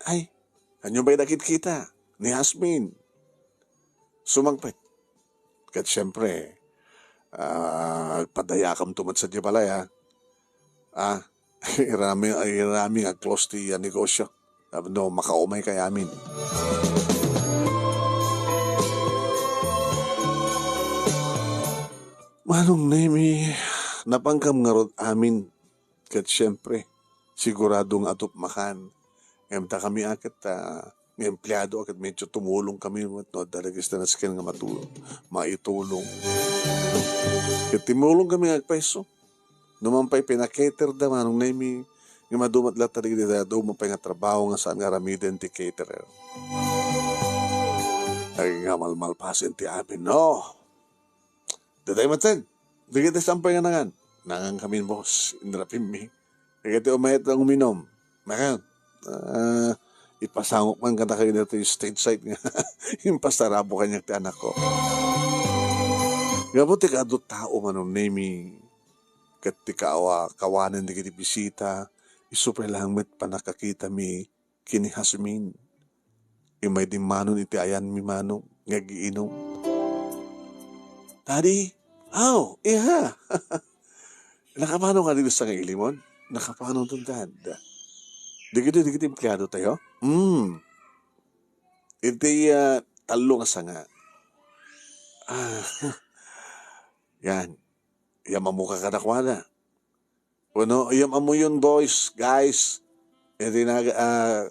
Ay, ania pay a kitkita ni Jasmine? Sumangpet. Ket siempre, ah, agpadayakamto met sadiay balay, ah. Ah, irami, irami nga close ti, ah, negosyo. Tapno makaumaykay amin. Manong Nemi, napangkam ngarud amin. Ket siempre, sigurado nga adu ti makan. Ngem dakami a ket, ah, nga empleado a ket medyo tumulong kami met no adda dagiti nasken nga matu-, maitulong. Ket tumulong kami nga agpayso. No man pay pina-cater da, Manong Nemi, nga madu met latta dagiti adu man pay nga trabaho nga saan nga aramiden ti caterer. Ay nga malmalpasen ti amin, no? Daytoy met sen. Dagiti sampay nga nangan. Nangan kami, boss. Inrapimmi. Dagiti umayat nga uminom. Nangan. Ah, ipasangok man kadakayo ditoy stage side nga impasarabo kaniak ti anakko. Gapu ti kaadu tao, Manong Nemi, ket ti kaawa-, kawanen dagiti bisita, isu pay laeng met pannakakitami ken ni Jasmine. Immay dimmanon iti ayanmi, Manong, nga agiinum. Daddy? Aw, iha! Nakapanon kadi sa nga ilimon? Nakapanon ton, Dad. Dagitoy, dagiti empleado tayo? Hmm. Iti, ah, tallo nga sanga. Ah, yan. Iyammamok kadakuada. Wenno, iyammammoyon, boys, guys. Iti na, ah,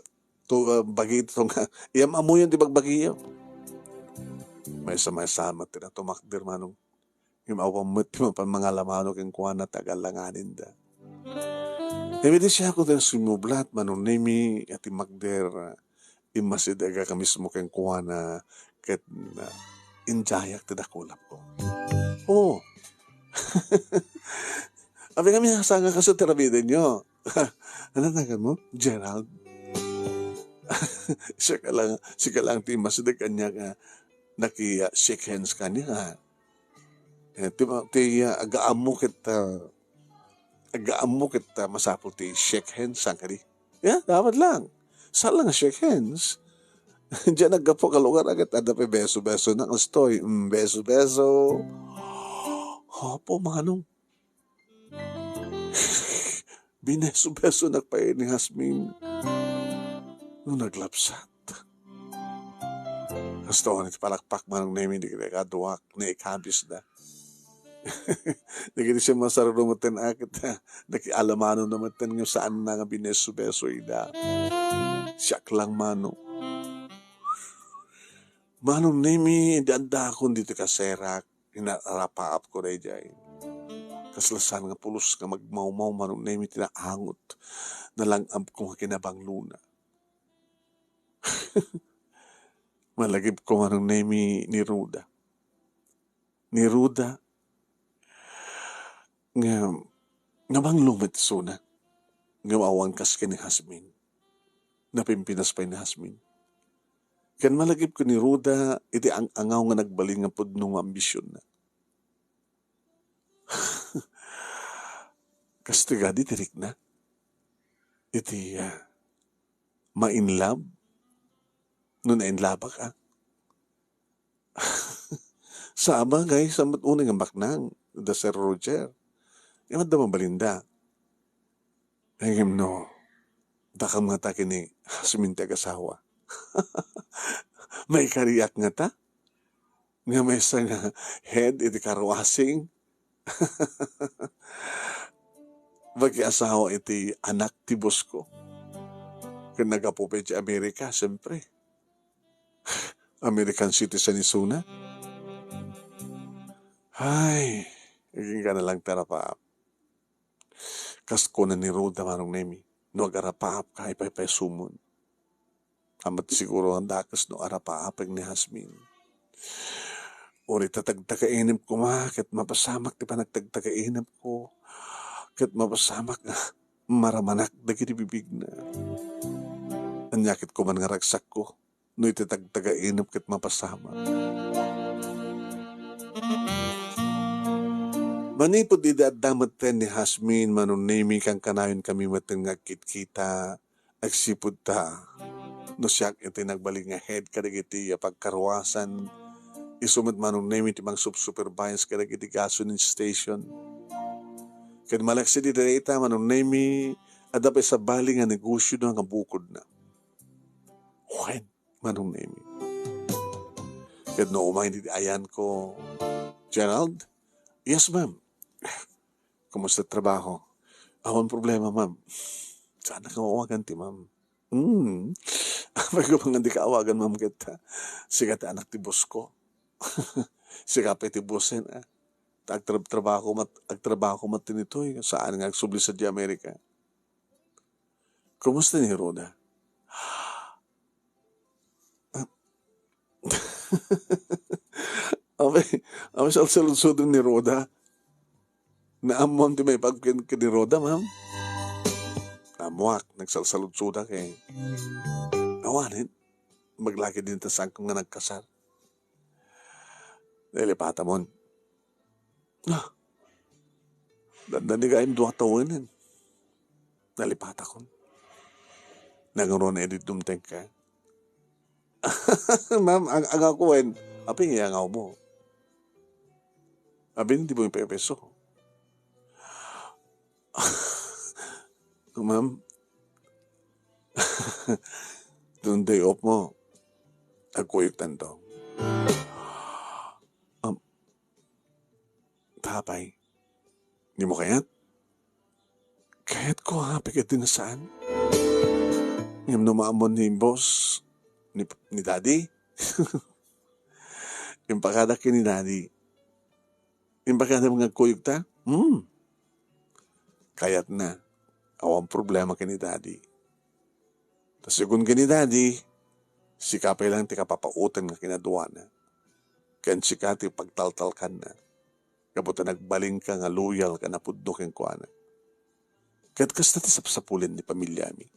to, ah, bagi ito nga, iyammammoyon ti bagbagiyo. Maysa-maysa met ti natumakder, Manong. Ngem awan met ti mapan mangalamano kenkuana ti agallanganinda. Ngem idi siak ti simmublat, Manong Nemi, a timmakder, immasidegak a mismo kenkuana ket, ah, indiayak ti dakulapko. Oh. Abi nga minasanga ka sa tirabidenyo. Ano nagan mo? Gerald. Siya ka lang, siya ka lang ti mas degan niya nga naki, ah, shake hands ka niya nga. Eh, ti, ti, ah, agaammo ket, ah, agaammo ket, ah, masapul ti shake hands, saan kadi? Yeah, dapat lang. Saan lang nga shake hands? Diyan naggapu ka lugar, agad ada pa beso-beso na, kastoy. Mm, beso-beso. Opo, manong. Bineso-beso na pay ni Jasmine. No naglapsat. Kastoy, ti palakpak manong Nemi, di kaya kaduak, naikabis da. Dagiti siya masarro metten a ket, nakialamano na metten nga saan na nga bineso-beso ida. Siak lang mano. Manong Nemi, idi addakon ditoy kaserak, inarapaapko daydiay. Kasla saan nga pulos nga magmawmaw, Manong Nemi, ti naangot. Nalang-abko nga kinabanglona. Malagipko, Manong Nemi, ni Ruda. Ni Ruda nga, nga banglo met isuna. Nga awan kas ken ni Jasmine. Napimpinas pay ni Jasmine. Ken malagipko ni Ruda iti ang-angaw nga nagbalin nga pudno nga ambisionna. Kastoy kadi ti rikna iti, ah, ma-in love no na-in love-ak, ah. Sa abagay, sa met unay nga baknang da Sir Roger. Nga adda mabalinda. Ngem no, dakam ngata ken ni Jasmine ti agasawa. Maikariak ngata? Nga maysa nga head iti karwasing? Makiasawa iti anak ti boss ko. Ken naggapu pay iti Amerika, siyempre. American citizen isuna. Ay, agingga na lang ti arapaap. Kas kuna ni Ruda, Manong Nemi, no agarapaap ka, ipaypaysumon. Amat siguro nga dakes no arapaapek ni Jasmine. Uray ta tagtagainep koma, ket mapasamak ti panagtagtagainep ko, ket mapasamak nga maramanak dagiti bibigna. Ania ket koma nga ragsakko, no iti tagtagainep ket mapasamak. Manipud idi adda metten ni Jasmine, Manong Nemi, kankanayon kami metten nga agkitkita, agsipud ta no siak iti nagbalin nga head kadagiti pagkaruasan, isu met, Manong Nemi, ti mangsupsupervise kadagiti gasoline station. Ken malaksid iti dayta, Manong Nemi, adda pay sabali nga negosio nga bukodna. Wen, Manong Nemi. Ket no umay iti ayanko, "Gerald?" "Yes, ma'am." "Kumusta trabaho?" "Awan problema, ma'am." "Saan ka maawagan ti ma'am?" "Hmm. Apay ko nga di ka awagan, ma'am, ket, ah, sika ti anak ti boss ko." "Sika pay ti bossen, ah. Ta agtrab-, trabaho met, agtrabaho met tinitoy, saan nga agsubli sadiay Amerika." "Kumusta ni Ruda?" "Ah." Apay, apay salsaludsodem ni Ruda? Naammoam ti maipaap ken, ken ni Ruda, ma'am? Ammoak, nagsalsaludsodak eh. Awanen, maglaki din ta sangko nga nagkasar. Nalipatamon. Ah, dandani gayam dua tawenen. Nalipatakon. Nangruna idi dumtengka. Ma'am, ang, ang ako wen, apay nga angawmo? Abi, di mo ipepeso. Ma'am, itong day off mo, agkuyog tanto. Um, Tapay, di mo kayat? Kayat ko, ha, pagkadinasaan. Ngem no maammo ni boss, ni, ni daddy, impakada ken ni daddy. Impakada nga agkuyog ta? Hmm. Kayat na. Awan problema ken ni daddy. Ta segun ken ni daddy, sika pay lang ti kapapauten nga kinaduana. Ken sika ti pagtaltalkanna. gapu ta nagbalinka nga loyal ken napudno kenkuana. Ket kasta ti sapsapulen ti pamiliami.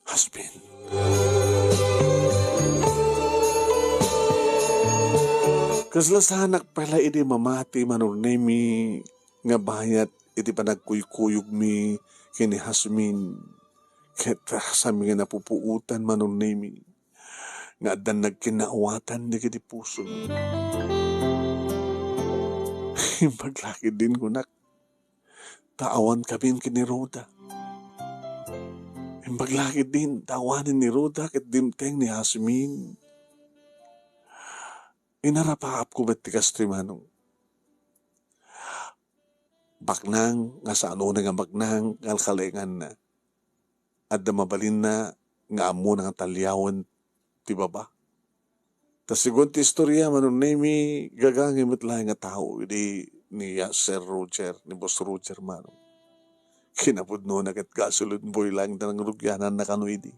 Husband. Kasla saanak pay la idi mamati, Manong Nemi, nga bayat iti panagkuykuyogmi ken ni Hasmin, ket saan nga napupuotan, Manong Nemi, nga addan nagkinnaawatan dagiti pusom. Imbag la ketdin kunak, ta awan kamin ken ni Roda. Imbag la ketdin, ta awanen ni Roda ket dimteng ni Hasmin. Inarapaapko met ti kastoy, Manong. Baknang nga saan unay nga baknang kalkalenganna. Adda mabalinna nga ammona nga taliawen ti baba. Ta segun ti istoria, Manong Nemi, gagangay met laeng nga tao idi ni Sir Roger, ni Boss Roger, Manong. Kinapudnona ket gasolin boy laeng ti nangrugiananna kano idi.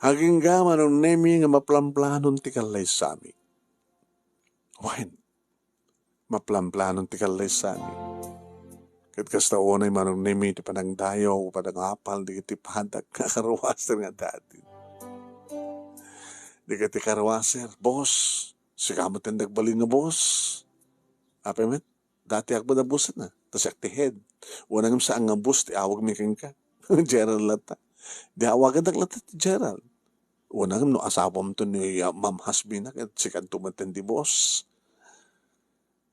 Agingga, Manong Nemi, nga maplanplanon ti kallaysami. Wen, maplanplanon ti kallaysami. Ket kasta unay, Manong Nemi, ti panangdayaw, panangapal dagiti padak nga karuaser nga dati. Dagiti karuaser, "Boss, sika met ti nagbalin nga boss." Apay met, dati agpad a boss na, ta siak ti head. Wen ngem saan nga boss ti awagmi kenka. Gerald latta. Di awagandak latta ti Gerald. Wen ngem no asawam to ni, ah, Ma'am Hasbina, ket sikanto met ti boss.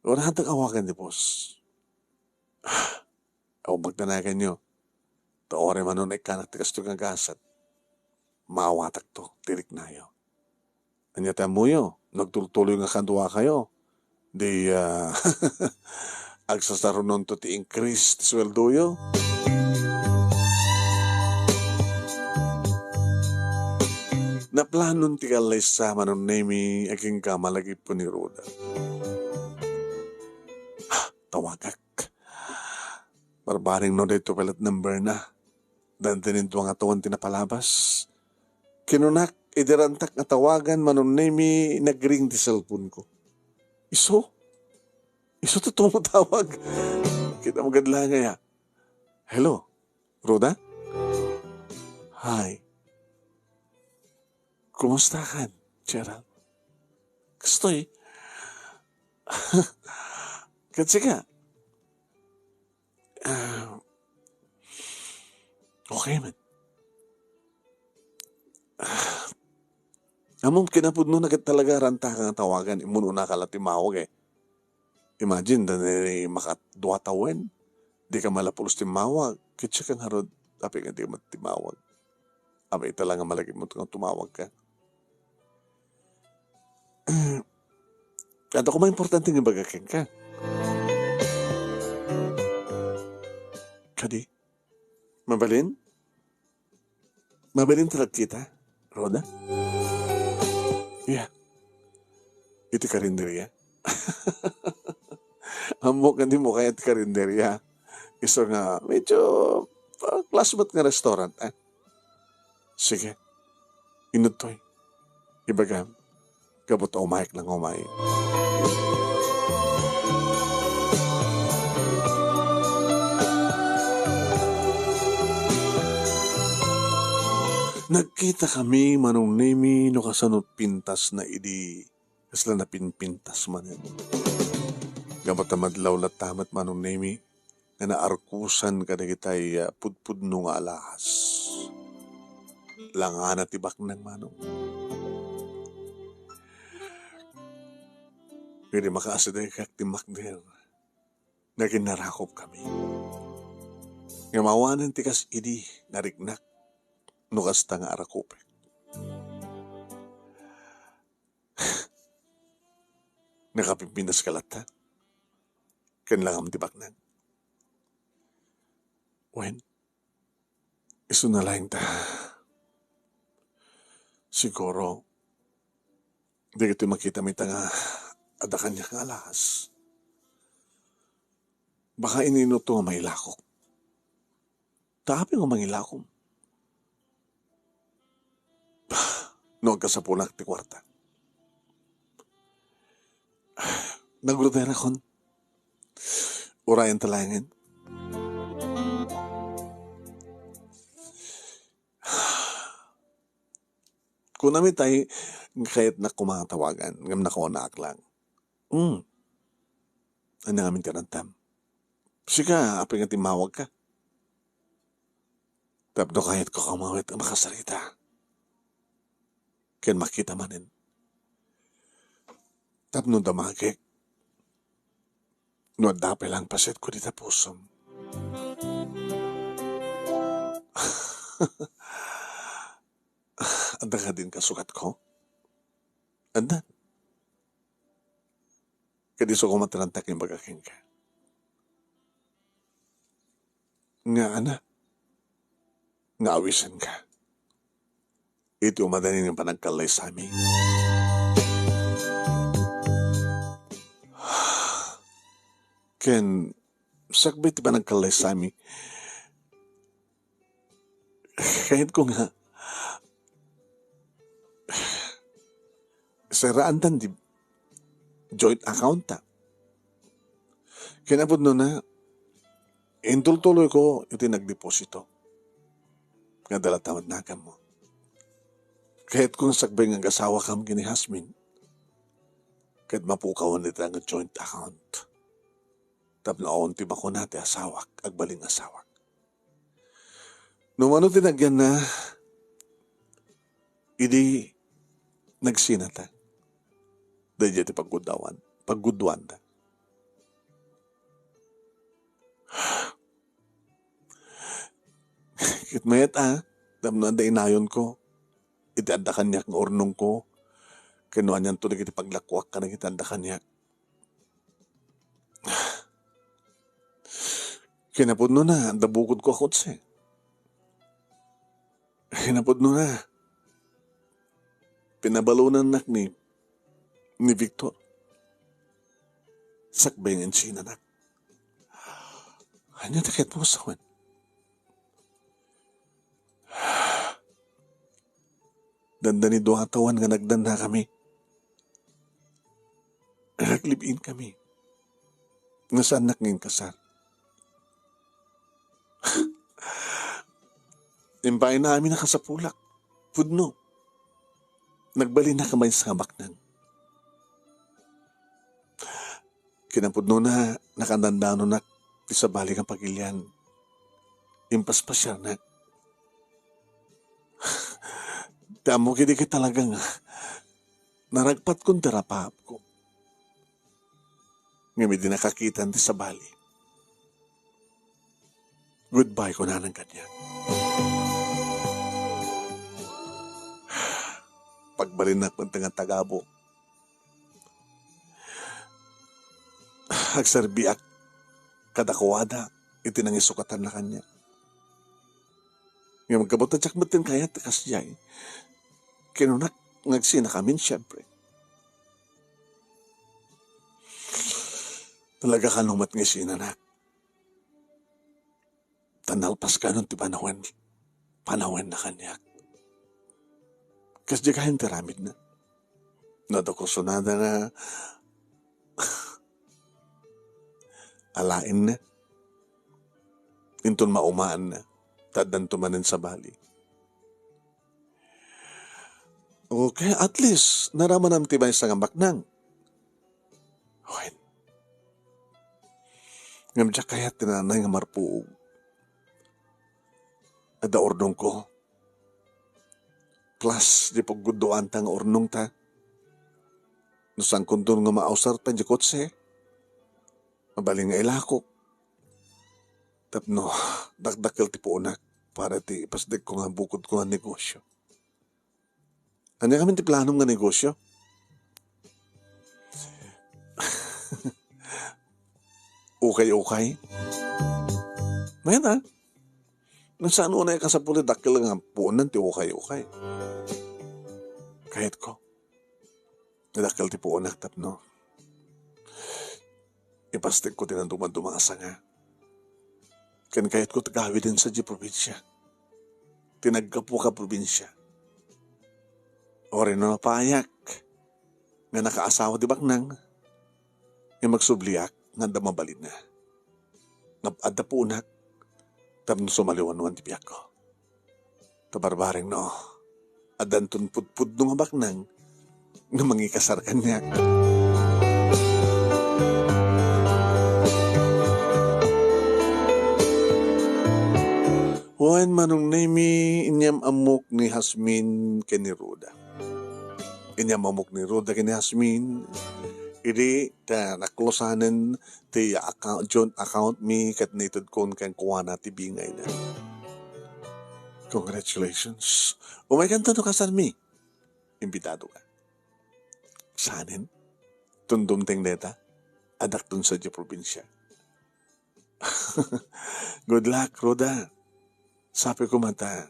Wen, haandak awagan ti boss. Awan pagdanaganyo. Ta uray manen no ikkanak ti kastoy nga gasat, maawatakto ti riknayo. Ania ti ammoyo, nagtultuloy nga kaduakayo, di, ah, agsasarunonto ti increase ti sueldoyo? Naplanon ti kallaysa, Manong Nemi, agingga malagipon ni Roda. Tawagak. Barbareng no daytoy pay la't number na. Dandani dua nga tawen ti napalabas. Kinunak, idi rantak nga tawagan, Manong Nemi, nagring ti cellphone ko. Isu? Isu ti tumatawag. Kita mo gad la nga ya. "Hello, Roda?" "Hi." "Kumusta ka, Gerald?" "Kastoy." "Ket sika?" "Ah, okay man." Ah, ammom, kinapudno na ket talaga ranta ka nga tawagan, immun-una ka la timawag eh. Imagine, dandani makadua tawen, di ka man la pulos timawag, ket sika ngarud, apay nga di ka man timawag? Apay ita la nga malagipmo nga tumawag ka? Adda koma importante nga ibaga kenka. Kadi? Mabalin? Mabalin ta nagkita, Roda? Yeah. Iti karinderia. Ammok nga dimo kayat ti karinderia. Isu nga, medyo, ah, classmate nga restaurant, eh. Sige. Inuttoy. Ibagam. Gapu ta umayek la nga umay. Nagkita kami, Manong Nemi, no kasano pintas na idi kasla napinpintas manen. Gapu ta madlaw latta met, Manong Nemi, nga naarkusan kadagitay, ah, pudpudno nga alahas. Langana ti baknang, Manong. Idi makaasidegak ti makder, nagin narakop kami. Ngem awanen ti kas idi nariknak no kasta nga arakopek. Nakapinpintas ka latta? Ken langam ti baknang? Wen, isuna laeng ta. Siguro, dagitoy makitami ita nga adda kaniak nga alahas. Baka innuno to nga mailakok. Ta apay nga mangilakom? No agkasapunak ti kuarta. Nagruderakon. Urayen ta laengen. Kunami tay, kayatnak koma nga tawagan, ngem nakunaak lang. Hmm. Ania ngamin ti ragtam? Sika, apay nga timmawagka? Tapno kayatko koma met a makasarita ken makita manen. Tapno damagek no adda pay laeng pasetko dita pusom. Adda kadi inkasukatko? Adda. Ket isu koma ti ragtak nga imbaga kenka. Nga ania? Nga awisenka iti umadanin nga panagkallaysami. Ken sakbay ti panagkallaysami, kayatko nga saraantan ti joint account ta. Kinapudnona, intultuloyko iti nagdeposito nga adda latta met naganmo. Kayatko nga sakbay nga agasawakam ken ni Jasmine, ket mapukawan ita nga joint account. Tapno awan ti makuna ti asawak, agbalin asawak. No mano ti nagyanna, idi nagsinata, daydiay ti paggudawan, pagguduanta. Ket mayat a, tapno adda inayonko iti adda kaniak nga urnongko, ken no anianto dagiti paglakuak kadagiti adda kaniak. Kinapudnona, adda bukodko a kotse. Kinapudnona, pinabalonannak ni, ni Victor. Sakbay nga insinanak. Ania ti kayatmo a sawen? Dandani dua a tawen nga nagdannakami. Nag-live-in kami. Nga saannak nga inkasar. Impaayna amin a kasapulak. Pudno. Nagbalinnak a maysa nga baknang. Kinapudnona, nakadandanonak ti sabali nga pagilian. Impaspasiarnak. Ti ammok idi ket talaga nga naragpatkon ti rapaapko. Ngem idi nakakitan ti sabali, "Goodbye," kunanan kaniak. Pagbalinnak met nga tagabok, agserbiak kadakuada iti nangisukatanna kaniak. Ngem gapu ta diak met kayat ti kasdiay, kinunak nga agsinakamin, siempre. Talaga kano met nga isinanak. Ta nalpas kanon ti panawen, panawenna kaniak. Kasdi gayon ti aramidna. No adda kursunada nga alaenna, inton maumaanna, ta addanto manen sabali. Okay, at least, naramanam ti maysa nga baknang. Wen. Ngem diak kayat ti nanay nga marpuog. Adda urnongko. Plus, di pagguduanta nga urnongta. No saankonton nga mausarta di kotse, mabalin nga ilakok. Tapno, dakdakkel ti puonak para ti ipasdekko nga bukodko nga negosyo. Ania ngamin ti planom nga negosyo? Ukay-ukay? Mayat a. Nagsaano na kasapul ti dakkel nga puonan ti ukay-ukay. Kayatko. Ti dakkel ti puonak tapno ipasdekko ti nadumaduma a sanga. Ken kayatko ti gawiden sadiay probinsia. Ti naggapu ka probinsia. Uray no napayak nga nakaasawa ti baknang, nga magsubliak nga adda mabalinna. Nga adda puonak tapno sumaliwanwan ti biagko. Ta barbareng no, addanton pudpudno nga baknang nga mangikasar kaniak. Wen, Manong Nemi, inyam-ammok ni Jasmine ken ni Ruda. Inyam-ammok ni Ruda ken ni Jasmine. Idi ta naklosanen ti account, joint account mi ket naitedkon kenkuana ti bingayna. Congratulations. Umaykanto no kasarmi. Imbitado ka. Sanen? Ton dumteng deta? Adakton sadiay probinsia. Good luck, Ruda. Sapay koma ta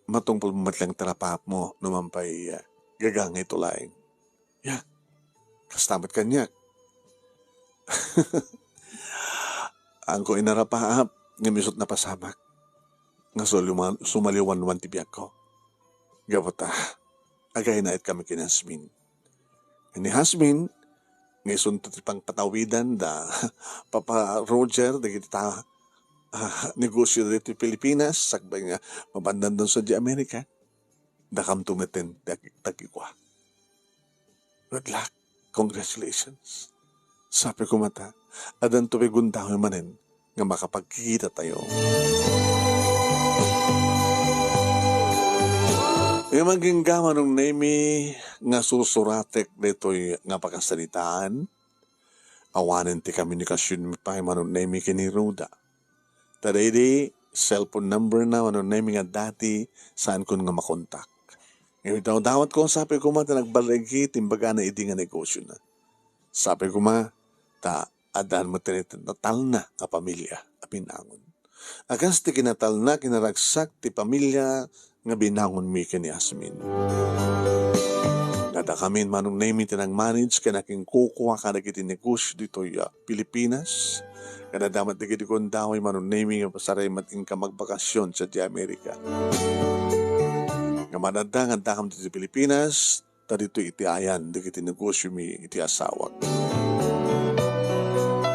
matungpal met lang ti rapaapmo no man pay, ah, gagangayto laeng. Ya, kasta met kaniak. Ayanko inarapaap ngem isut' napasamak nga suliwan-, sumaliwanwan ti biagko. Gapu ta, agaynaetkami ken ni Jasmine. Ni Jasmine, nga isunto ti pangpatawidan da Papa Roger dagiti ta-, ah, negosyo ditoy Pilipinas, sakbay nga mabandandan sadiay Amerika, dakamto metten ti ag-, tagikua. Good luck. Congratulations. Sapay koma ta, addanto pay gundaway manen nga makapagkikitatayo. Ngem agingga, Manong Nemi, nga sursuratek daytoy nga pakasaritaan, awanen ti komunikasionmi pay, Manong Nemi, ken ni Ruda. Ta daydi cellphone number na, Manong Nemi, nga dati, saankon nga makontak. Ngem idawdawatko, sapay koma ta nagbaligi ti imbagana idi nga negosiona. Sapay koma ta addaan met ti natalna nga pamilia a binangon. A kas ti kinatalna, kinaragsak ti pamilia nga binangonmi ken ni Jasmine. Nga dakamin, Manong Nemi, ti nag-manage ken nakinkukua kadagiti negosyo ditoy, ah, Pilipinas. Ken adda met dagiti gundaway, Manong Nemi, nga pasaray met inka magbakasyon sadiay Amerika. Nga man adda nga addakam ditoy Pilipinas, ta ditoy iti ayan dagiti negosyomi iti asawak.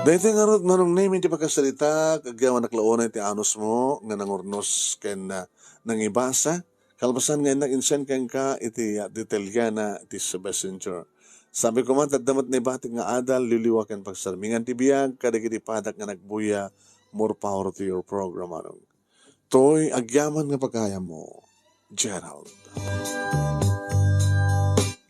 Daytoy ngarud, Manong Nemi, ti pakasaritak, agyamanak la unay ti anusmo nga nangurnos ken, ah, nangibasa. Kalpasan nga innak in-send kenka iti, ah, detalyana iti messenger. Sapay koma ta adda met naibatik nga adal, liwliwa ken pagsarmingan ti biag kadagiti padak nga nagbuya, more power to your program, Manong. Toy agyaman nga pagayammo, Gerald.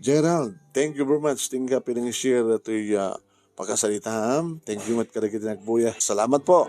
Gerald, thank you very much. Ti inka pwedeng i-share daytoy, ah, pakasaritaam. Thank you met kadagiti nagbuya. Salamat po.